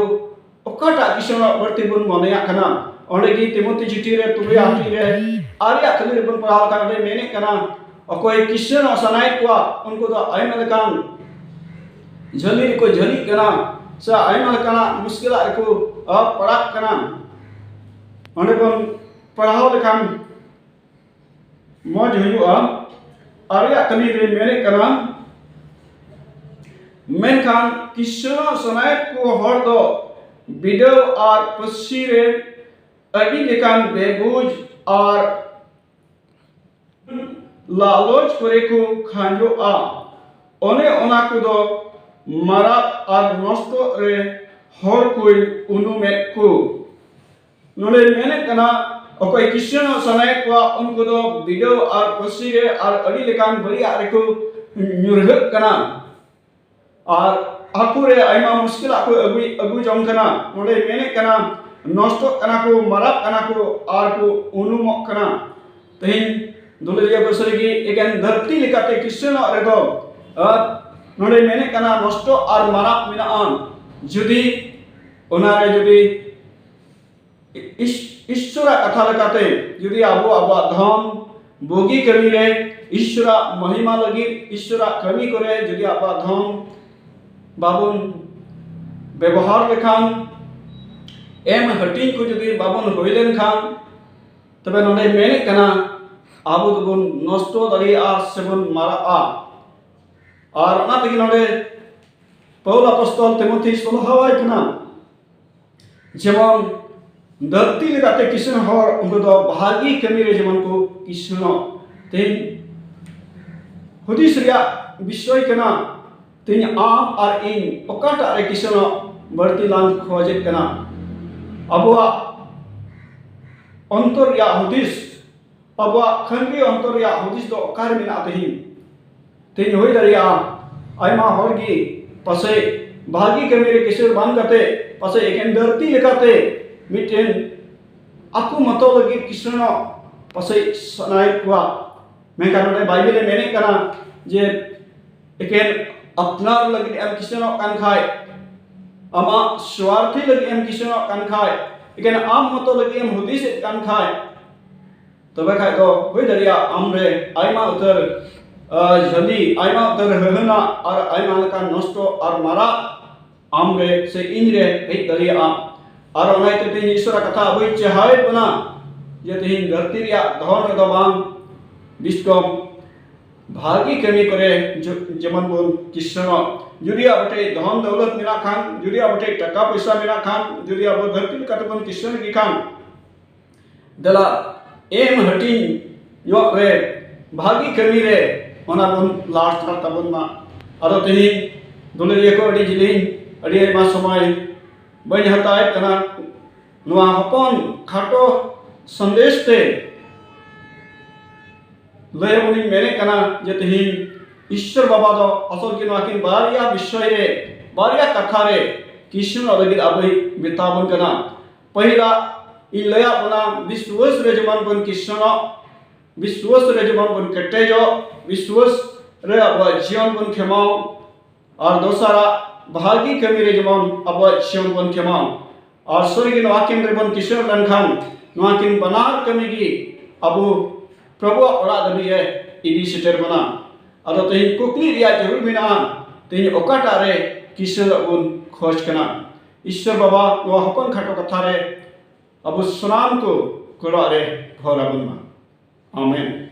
ᱚᱠᱟᱴᱟᱜ ᱠᱤᱥᱟᱹᱬᱟᱜ ᱵᱟᱹᱲᱛᱤ ᱵᱚᱱ ᱢᱚᱱᱮᱭᱟᱜ ᱠᱟᱱᱟ? ᱚᱸᱰᱮ ᱜᱮ ᱛᱤᱢᱳᱛᱷᱤ ᱪᱤᱴᱷᱤ ᱨᱮ ᱛᱩᱨᱩᱭ ᱟᱴ ᱨᱮ ᱟᱨᱮᱭᱟᱜ ᱠᱟᱹᱢᱤ ᱨᱮᱵᱚᱱ ᱯᱟᱲᱦᱟᱣ ᱞᱮᱠᱷᱟᱱ ᱚᱸᱰᱮ ᱢᱮᱱᱮᱫ ᱠᱟᱱᱟ, ᱚᱠᱚᱭ ᱠᱤᱥᱟᱹᱬᱚᱜ ᱥᱟᱱᱟᱭᱮᱫ ᱠᱚᱣᱟ ᱩᱱᱠᱩ ᱫᱚ ᱟᱭᱢᱟ ᱞᱮᱠᱟᱱ ᱡᱷᱟᱹᱞᱤ ᱨᱮᱠᱚ ᱡᱷᱟᱹᱞᱤᱜ ᱠᱟᱱᱟ ᱥᱮ ᱟᱭᱢᱟ ᱞᱮᱠᱟᱱᱟᱜ ᱢᱩᱥᱠᱤᱞᱟᱜ ᱨᱮᱠᱚ ᱯᱟᱲᱟᱜ ᱠᱟᱱᱟ᱾ ᱚᱸᱰᱮ ᱵᱚᱱ ᱯᱟᱲᱦᱟᱣ ᱞᱮᱠᱷᱟᱱ ᱢᱚᱡᱽ ᱦᱩᱭᱩᱜᱼᱟ᱾ ᱟᱨᱮᱭᱟᱜ ᱠᱟᱹᱢᱤ ᱨᱮ ᱢᱮᱱᱮᱫ ᱠᱟᱱᱟ, ᱢᱮᱱᱠᱷᱟᱱ ᱠᱤᱥᱟᱹᱬᱚᱜ ᱥᱟᱱᱟᱭᱮᱫ ᱠᱚ ᱦᱚᱲ ᱫᱚ ᱵᱤᱰᱟᱹᱣ ᱟᱨ ᱯᱟᱹᱥᱤ ᱨᱮ ᱟᱹᱰᱤ ᱞᱮᱠᱟᱱ ᱵᱮᱵᱩᱡᱽ ᱟᱨ ᱞᱟᱞᱚᱪ ᱠᱚᱨᱮ ᱠᱚ ᱠᱷᱟᱸᱡᱚᱜᱼᱟ᱾ ᱚᱱᱮ ᱚᱱᱟ ᱠᱚᱫᱚ ᱢᱟᱨᱟᱜ ᱟᱨ ᱱᱚᱥᱴᱚᱜ ᱨᱮ ᱦᱚᱲ ᱠᱚᱭ ᱩᱱᱩᱢᱮᱫ ᱠᱚ᱾ ᱱᱚᱰᱮ ᱢᱮᱱᱮᱫ ᱠᱟᱱᱟ, ᱚᱠᱚᱭ ᱠᱤᱥᱟᱹᱬᱚᱜ ᱥᱟᱱᱟᱭᱮᱫ ᱠᱚᱣᱟ ᱩᱱᱠᱩ ᱫᱚ ᱵᱤᱰᱟᱹᱣ ᱟᱨ ᱯᱟᱹᱥᱤ ᱨᱮ ᱟᱨ ᱟᱹᱰᱤ ᱞᱮᱠᱟᱱ ᱵᱟᱹᱲᱤᱡᱟᱜ ᱨᱮᱠᱚ ᱧᱩᱨᱦᱟᱹᱜ ᱠᱟᱱᱟ᱾ ᱟᱨ ᱟᱠᱚ ᱨᱮ ᱟᱭᱢᱟ ᱢᱩᱥᱠᱤᱞᱟᱜ ᱠᱚ ᱟᱹᱜᱩᱭ ᱟᱹᱜᱩ ᱡᱚᱝ ᱠᱟᱱᱟ᱾ ᱱᱚᱰᱮ ᱢᱮᱱᱮᱫ ᱠᱟᱱᱟ, ᱱᱚᱥᱴᱚᱜ ᱠᱟᱱᱟ ᱠᱚ, ᱢᱟᱨᱟᱜ ᱠᱟᱱᱟ ᱠᱚ ᱟᱨ ᱠᱚ ᱩᱱᱩᱢᱚᱜ ᱠᱟᱱᱟ᱾ ᱛᱮᱦᱮᱧ ᱫᱩᱞᱟᱹᱲᱤᱭᱟᱹ ᱵᱟᱹᱥᱟᱹᱨᱤ ᱜᱮ ᱮᱠᱮᱱ ᱫᱷᱟᱹᱨᱛᱤ ᱞᱮᱠᱟᱛᱮ ᱠᱤᱥᱟᱹᱬᱚᱜ ᱨᱮᱫᱚ, ᱟᱨ ᱱᱚᱰᱮ ᱢᱮᱱᱮᱫ ᱠᱟᱱᱟ, ᱱᱚᱥᱴᱚ ᱟᱨ ᱢᱟᱨᱟᱜ ᱢᱮᱱᱟᱜᱼᱟ᱾ ᱡᱩᱫᱤ ᱚᱱᱟᱨᱮ ᱡᱩᱫᱤ ᱤᱥ-, ᱤᱥᱥᱚᱨᱟᱜ ᱠᱟᱛᱷᱟ ᱞᱮᱠᱟᱛᱮ ᱡᱩᱫᱤ ᱟᱵᱚ ᱟᱵᱚᱣᱟᱜ ᱫᱷᱚᱱ ᱵᱩᱜᱤ ᱠᱟᱹᱢᱤ ᱨᱮ, ᱤᱥᱥᱚᱨᱟᱜ ᱢᱚᱦᱤᱢᱟ ᱞᱟᱹᱜᱤᱫ, ᱤᱥᱥᱚᱨᱟᱜ ᱠᱟᱹᱢᱤ ᱠᱚᱨᱮ ᱡᱩᱫᱤ ᱟᱵᱚᱣᱟᱜ ᱫᱷᱚᱱ ᱵᱟᱵᱚᱱ ᱵᱮᱵᱚᱦᱟᱨ ᱞᱮᱠᱷᱟᱱ, ᱮᱢ ᱦᱟᱹᱴᱤᱧ ᱠᱚ ᱡᱩᱫᱤ ᱵᱟᱵᱚᱱ ᱦᱩᱭ ᱞᱮᱱᱠᱷᱟᱱ, ᱛᱚᱵᱮ ᱱᱚᱰᱮ ᱢᱮᱱᱮᱫ ᱠᱟᱱᱟ, ᱟᱵᱚ ᱫᱚᱵᱚᱱ ᱱᱚᱥᱴᱚ ᱫᱟᱲᱮᱭᱟᱜᱼᱟ ᱥᱮᱵᱚᱱ ᱢᱟᱨᱟᱜᱼᱟ᱾ ᱟᱨ ᱚᱱᱟ ᱛᱮᱜᱮ ᱱᱚᱰᱮ ᱯᱟᱹᱣᱩᱞ ᱟᱯᱚᱥᱛᱚᱞ ᱛᱤᱢᱳᱛᱷᱤ ᱥᱚᱞᱦᱟᱣᱟᱭ ᱠᱟᱱᱟ, ᱡᱮᱢᱚᱱ ᱫᱷᱟᱹᱨᱛᱤ ᱞᱮᱠᱟᱛᱮ ᱠᱤᱥᱟᱹᱬ ᱦᱚᱲ ᱩᱱᱠᱩ ᱫᱚ ᱵᱷᱟᱹᱜᱤ ᱠᱟᱹᱢᱤ ᱨᱮ ᱡᱮᱢᱚᱱ ᱠᱚ ᱠᱤᱥᱟᱹᱬᱚᱜ᱾ ᱛᱮᱦᱮᱧ ᱦᱩᱫᱤᱥ ᱨᱮᱭᱟᱜ ᱵᱤᱥᱚᱭ ᱠᱟᱱᱟ, ᱛᱮᱦᱮᱧ ᱟᱢ ᱟᱨ ᱤᱧ ᱚᱠᱟᱴᱟᱜ ᱨᱮ ᱠᱤᱥᱟᱹᱬᱚᱜ ᱵᱟᱹᱲᱛᱤ ᱞᱟᱝ ᱠᱷᱚᱡᱮᱫ ᱠᱟᱱᱟ? ᱟᱵᱚᱣᱟᱜ ᱚᱱᱛᱚᱨ ᱨᱮᱭᱟᱜ ᱦᱩᱫᱤᱥ, ᱟᱵᱚᱣᱟᱜ ᱠᱷᱟᱹᱱᱰᱤ ᱚᱱᱛᱚᱨ ᱨᱮᱭᱟᱜ ᱦᱩᱫᱤᱥ ᱫᱚ ᱚᱠᱟᱨᱮ ᱢᱮᱱᱟᱜᱼᱟ? ᱛᱮᱦᱮᱧ, ᱛᱮᱦᱮᱧ ᱦᱩᱭ ᱫᱟᱲᱮᱭᱟᱜᱼᱟ ᱟᱭᱢᱟ ᱦᱚᱲ ᱜᱮ ᱯᱟᱥᱮᱡ ᱵᱷᱟᱹᱜᱤ ᱠᱟᱹᱢᱤ ᱨᱮ ᱠᱤᱥᱟᱹᱬ ᱵᱟᱝ ᱠᱟᱛᱮ ᱯᱟᱥᱮᱡ ᱮᱠᱮᱱ ᱫᱷᱟᱹᱨᱛᱤ ᱞᱮᱠᱟᱛᱮ ᱢᱤᱫᱴᱮᱱ ᱟᱠᱚ ᱢᱚᱛᱚ ᱞᱟᱹᱜᱤᱫ ᱠᱤᱥᱟᱹᱬᱚᱜ ᱯᱟᱥᱮᱡ ᱥᱟᱱᱟᱭᱮᱫ ᱠᱚᱣᱟ᱾ ᱢᱮᱱᱠᱷᱟᱱ ᱱᱚᱰᱮ ᱵᱟᱭᱵᱮᱞ ᱮ ᱢᱮᱱᱮᱫ ᱠᱟᱱᱟ ᱡᱮ ᱮᱠᱮᱱ ᱟᱯᱱᱟᱨ ᱞᱟᱹᱜᱤᱫ ᱮᱢ ᱠᱤᱥᱟᱹᱬᱚᱜ ᱠᱟᱱ ᱠᱷᱟᱡ, ᱟᱢᱟᱜ ᱥᱣᱟᱨᱛᱷᱤ ᱞᱟᱹᱜᱤᱫ ᱮᱢ ᱠᱤᱥᱟᱹᱬᱚᱜ ᱠᱟᱱ ᱠᱷᱟᱡ, ᱮᱠᱮᱱ ᱟᱢ ᱢᱚᱛᱚ ᱞᱟᱹᱜᱤᱫ ᱮᱢ ᱦᱩᱫᱤᱥᱮᱫ ᱠᱟᱱ ᱠᱷᱟᱡ, ᱛᱚᱵᱮ ᱠᱷᱟᱡ ᱫᱚ ᱦᱩᱭ ᱫᱟᱲᱮᱭᱟᱜᱼᱟ ᱟᱢ ᱨᱮ ᱟᱭᱢᱟ ᱩᱛᱟᱹᱨ, ᱟᱸ, ᱡᱷᱟᱹᱞᱤ, ᱟᱭᱢᱟ ᱩᱛᱟᱹᱨ ᱦᱟᱹᱦᱟᱹᱱᱟᱜ ᱟᱨ ᱟᱭᱢᱟ ᱞᱮᱠᱟᱱ ᱱᱚᱥᱴᱚ ᱟᱨ ᱢᱟᱨᱟᱜ ᱟᱢ ᱨᱮ ᱥᱮ ᱤᱧ ᱨᱮ ᱦᱮᱡ ᱫᱟᱲᱮᱭᱟᱜᱼᱟ᱾ ᱟᱨ ᱚᱱᱟ ᱤᱭᱟᱹᱛᱮ ᱛᱮᱦᱮᱧ ᱤᱥᱚᱨᱟᱜ ᱠᱟᱛᱷᱟ ᱟᱵᱚᱭ ᱪᱮᱦᱟᱣᱮᱫ ᱵᱚᱱᱟ ᱡᱮ ᱛᱮᱦᱮᱧ ᱫᱷᱟᱹᱨᱛᱤ ᱨᱮᱭᱟᱜ ᱫᱷᱚᱱ ᱨᱮᱫᱚ ᱵᱟᱝ, ᱵᱤᱥᱠᱚᱢ ᱵᱷᱟᱹᱜᱤ ᱠᱟᱹᱢᱤ ᱠᱚᱨᱮ ᱡᱮ-, ᱡᱮᱢᱚᱱ ᱵᱚᱱ ᱠᱤᱥᱟᱹᱬᱚᱜ᱾ ᱡᱩᱫᱤ ᱟᱵᱚ ᱴᱷᱮᱡ ᱫᱷᱚᱱ ᱫᱟᱹᱣᱞᱟᱹᱛ ᱢᱮᱱᱟᱜ ᱠᱷᱟᱱ, ᱡᱩᱫᱤ ᱟᱵᱚ ᱴᱷᱮᱡ ᱴᱟᱠᱟ ᱯᱚᱭᱥᱟ ᱢᱮᱱᱟᱜ ᱠᱷᱟᱱ, ᱡᱩᱫᱤ ᱟᱵᱚ ᱫᱷᱟᱹᱨᱛᱤ ᱞᱮᱠᱟᱛᱮ ᱵᱚᱱ ᱠᱤᱥᱟᱹᱬ ᱜᱮ ᱠᱷᱟᱱ, ᱫᱮᱞᱟ ᱮᱢ ᱦᱟᱹᱴᱤᱧ ᱧᱚᱜ ᱨᱮ, ᱵᱷᱟᱹᱜᱤ ᱠᱟᱹᱢᱤ ᱨᱮ ᱚᱱᱟ ᱵᱚᱱ ᱞᱟᱲᱪᱟᱲ ᱛᱟᱵᱚᱱ ᱢᱟ᱾ ᱟᱫᱚ ᱛᱮᱦᱮᱧ ᱫᱩᱞᱟᱹᱲᱤᱭᱟᱹ ᱠᱚ ᱟᱹᱰᱤ ᱡᱤᱞᱤᱧ, ᱟᱹᱰᱤ ᱟᱭᱢᱟ ᱥᱚᱢᱚᱭ ᱵᱟᱹᱧ ᱦᱟᱛᱟᱣᱮᱫ ᱠᱟᱱᱟ᱾ ᱱᱚᱣᱟ ᱦᱚᱯᱚᱱ ᱠᱷᱟᱴᱚ ᱥᱟᱸᱫᱮᱥ ᱛᱮ ᱞᱟᱹᱭ ᱟᱵᱚᱱᱤᱧ ᱢᱮᱱᱮᱫ ᱠᱟᱱᱟ ᱡᱮ ᱛᱮᱦᱮᱧ ᱤᱥᱥᱚᱨ ᱵᱟᱵᱟ ᱫᱚ ᱟᱥᱚᱞ ᱜᱮ ᱱᱚᱣᱟ ᱠᱤᱱ ᱵᱟᱨᱭᱟ ᱵᱤᱥᱚᱭ ᱨᱮ, ᱵᱟᱨᱭᱟ ᱠᱟᱛᱷᱟ ᱨᱮ ᱠᱤᱥᱟᱹᱬᱚᱜ ᱞᱟᱹᱜᱤᱫ ᱟᱵᱚᱭ ᱢᱮᱛᱟ ᱵᱚᱱ ᱠᱟᱱᱟ᱾ ᱯᱟᱹᱦᱤᱞᱟᱜ ᱤᱧ ᱞᱟᱹᱭᱟᱫ ᱵᱚᱱᱟ, ᱵᱤᱥᱣᱟᱹᱥ ᱨᱮ ᱡᱮᱢᱚᱱ ᱵᱚᱱ ᱠᱤᱥᱟᱹᱬᱚᱜ, ᱵᱤᱥᱣᱟᱹᱥ ᱨᱮ ᱡᱮᱢᱚᱱ ᱵᱚᱱ ᱠᱮᱴᱮᱡᱚᱜ, ᱵᱤᱥᱣᱟᱹᱥ ᱨᱮ ᱟᱵᱚᱣᱟᱜ ᱡᱤᱭᱚᱱ ᱵᱚᱱ ᱠᱷᱮᱢᱟᱣ, ᱟᱨ ᱫᱚᱥᱟᱨᱟᱜ ᱵᱷᱟᱹᱜᱤ ᱠᱟᱹᱢᱤ ᱨᱮ ᱡᱮᱢᱚᱱ ᱟᱵᱚᱣᱟᱜ ᱡᱤᱭᱚᱱ ᱵᱚᱱ ᱠᱷᱮᱢᱟᱣ᱾ ᱟᱨ ᱥᱟᱹᱨᱤᱜᱮ ᱱᱚᱣᱟ ᱠᱤᱱ ᱨᱮᱵᱚᱱ ᱠᱤᱥᱟᱹᱬ ᱞᱮᱱᱠᱷᱟᱱ ᱱᱚᱣᱟ ᱠᱤᱱ ᱵᱟᱱᱟᱨ ᱠᱟᱹᱢᱤ ᱜᱮ ᱟᱵᱚ ᱯᱨᱚᱵᱷᱩᱣᱟᱜ ᱚᱲᱟᱜ ᱫᱷᱟᱹᱵᱤᱡ ᱮ ᱤᱫᱤ ᱥᱮᱴᱮᱨ ᱵᱚᱱᱟ᱾ ᱟᱫᱚ ᱛᱮᱦᱮᱧ ᱠᱩᱠᱞᱤ ᱨᱮᱭᱟᱜ ᱡᱟᱹᱨᱩᱲ ᱢᱮᱱᱟᱜᱼᱟ, ᱛᱮᱦᱮᱧ ᱚᱠᱟᱴᱟᱜ ᱨᱮ ᱠᱤᱥᱟᱹᱬᱚᱜ ᱵᱚᱱ ᱠᱷᱚᱡᱽ ᱠᱟᱱᱟ? ᱤᱥᱥᱚᱨ ᱵᱟᱵᱟ ᱱᱚᱣᱟ ᱦᱚᱯᱚᱱ ᱠᱷᱟᱴᱚ ᱠᱟᱛᱷᱟ ᱨᱮ ᱟᱵᱚ ᱥᱟᱱᱟᱢ ᱠᱚ ᱜᱚᱲᱚ ᱨᱮ ᱦᱚᱨ ᱟᱵᱚᱱ ᱢᱟ᱾ ᱟᱢᱮᱱ᱾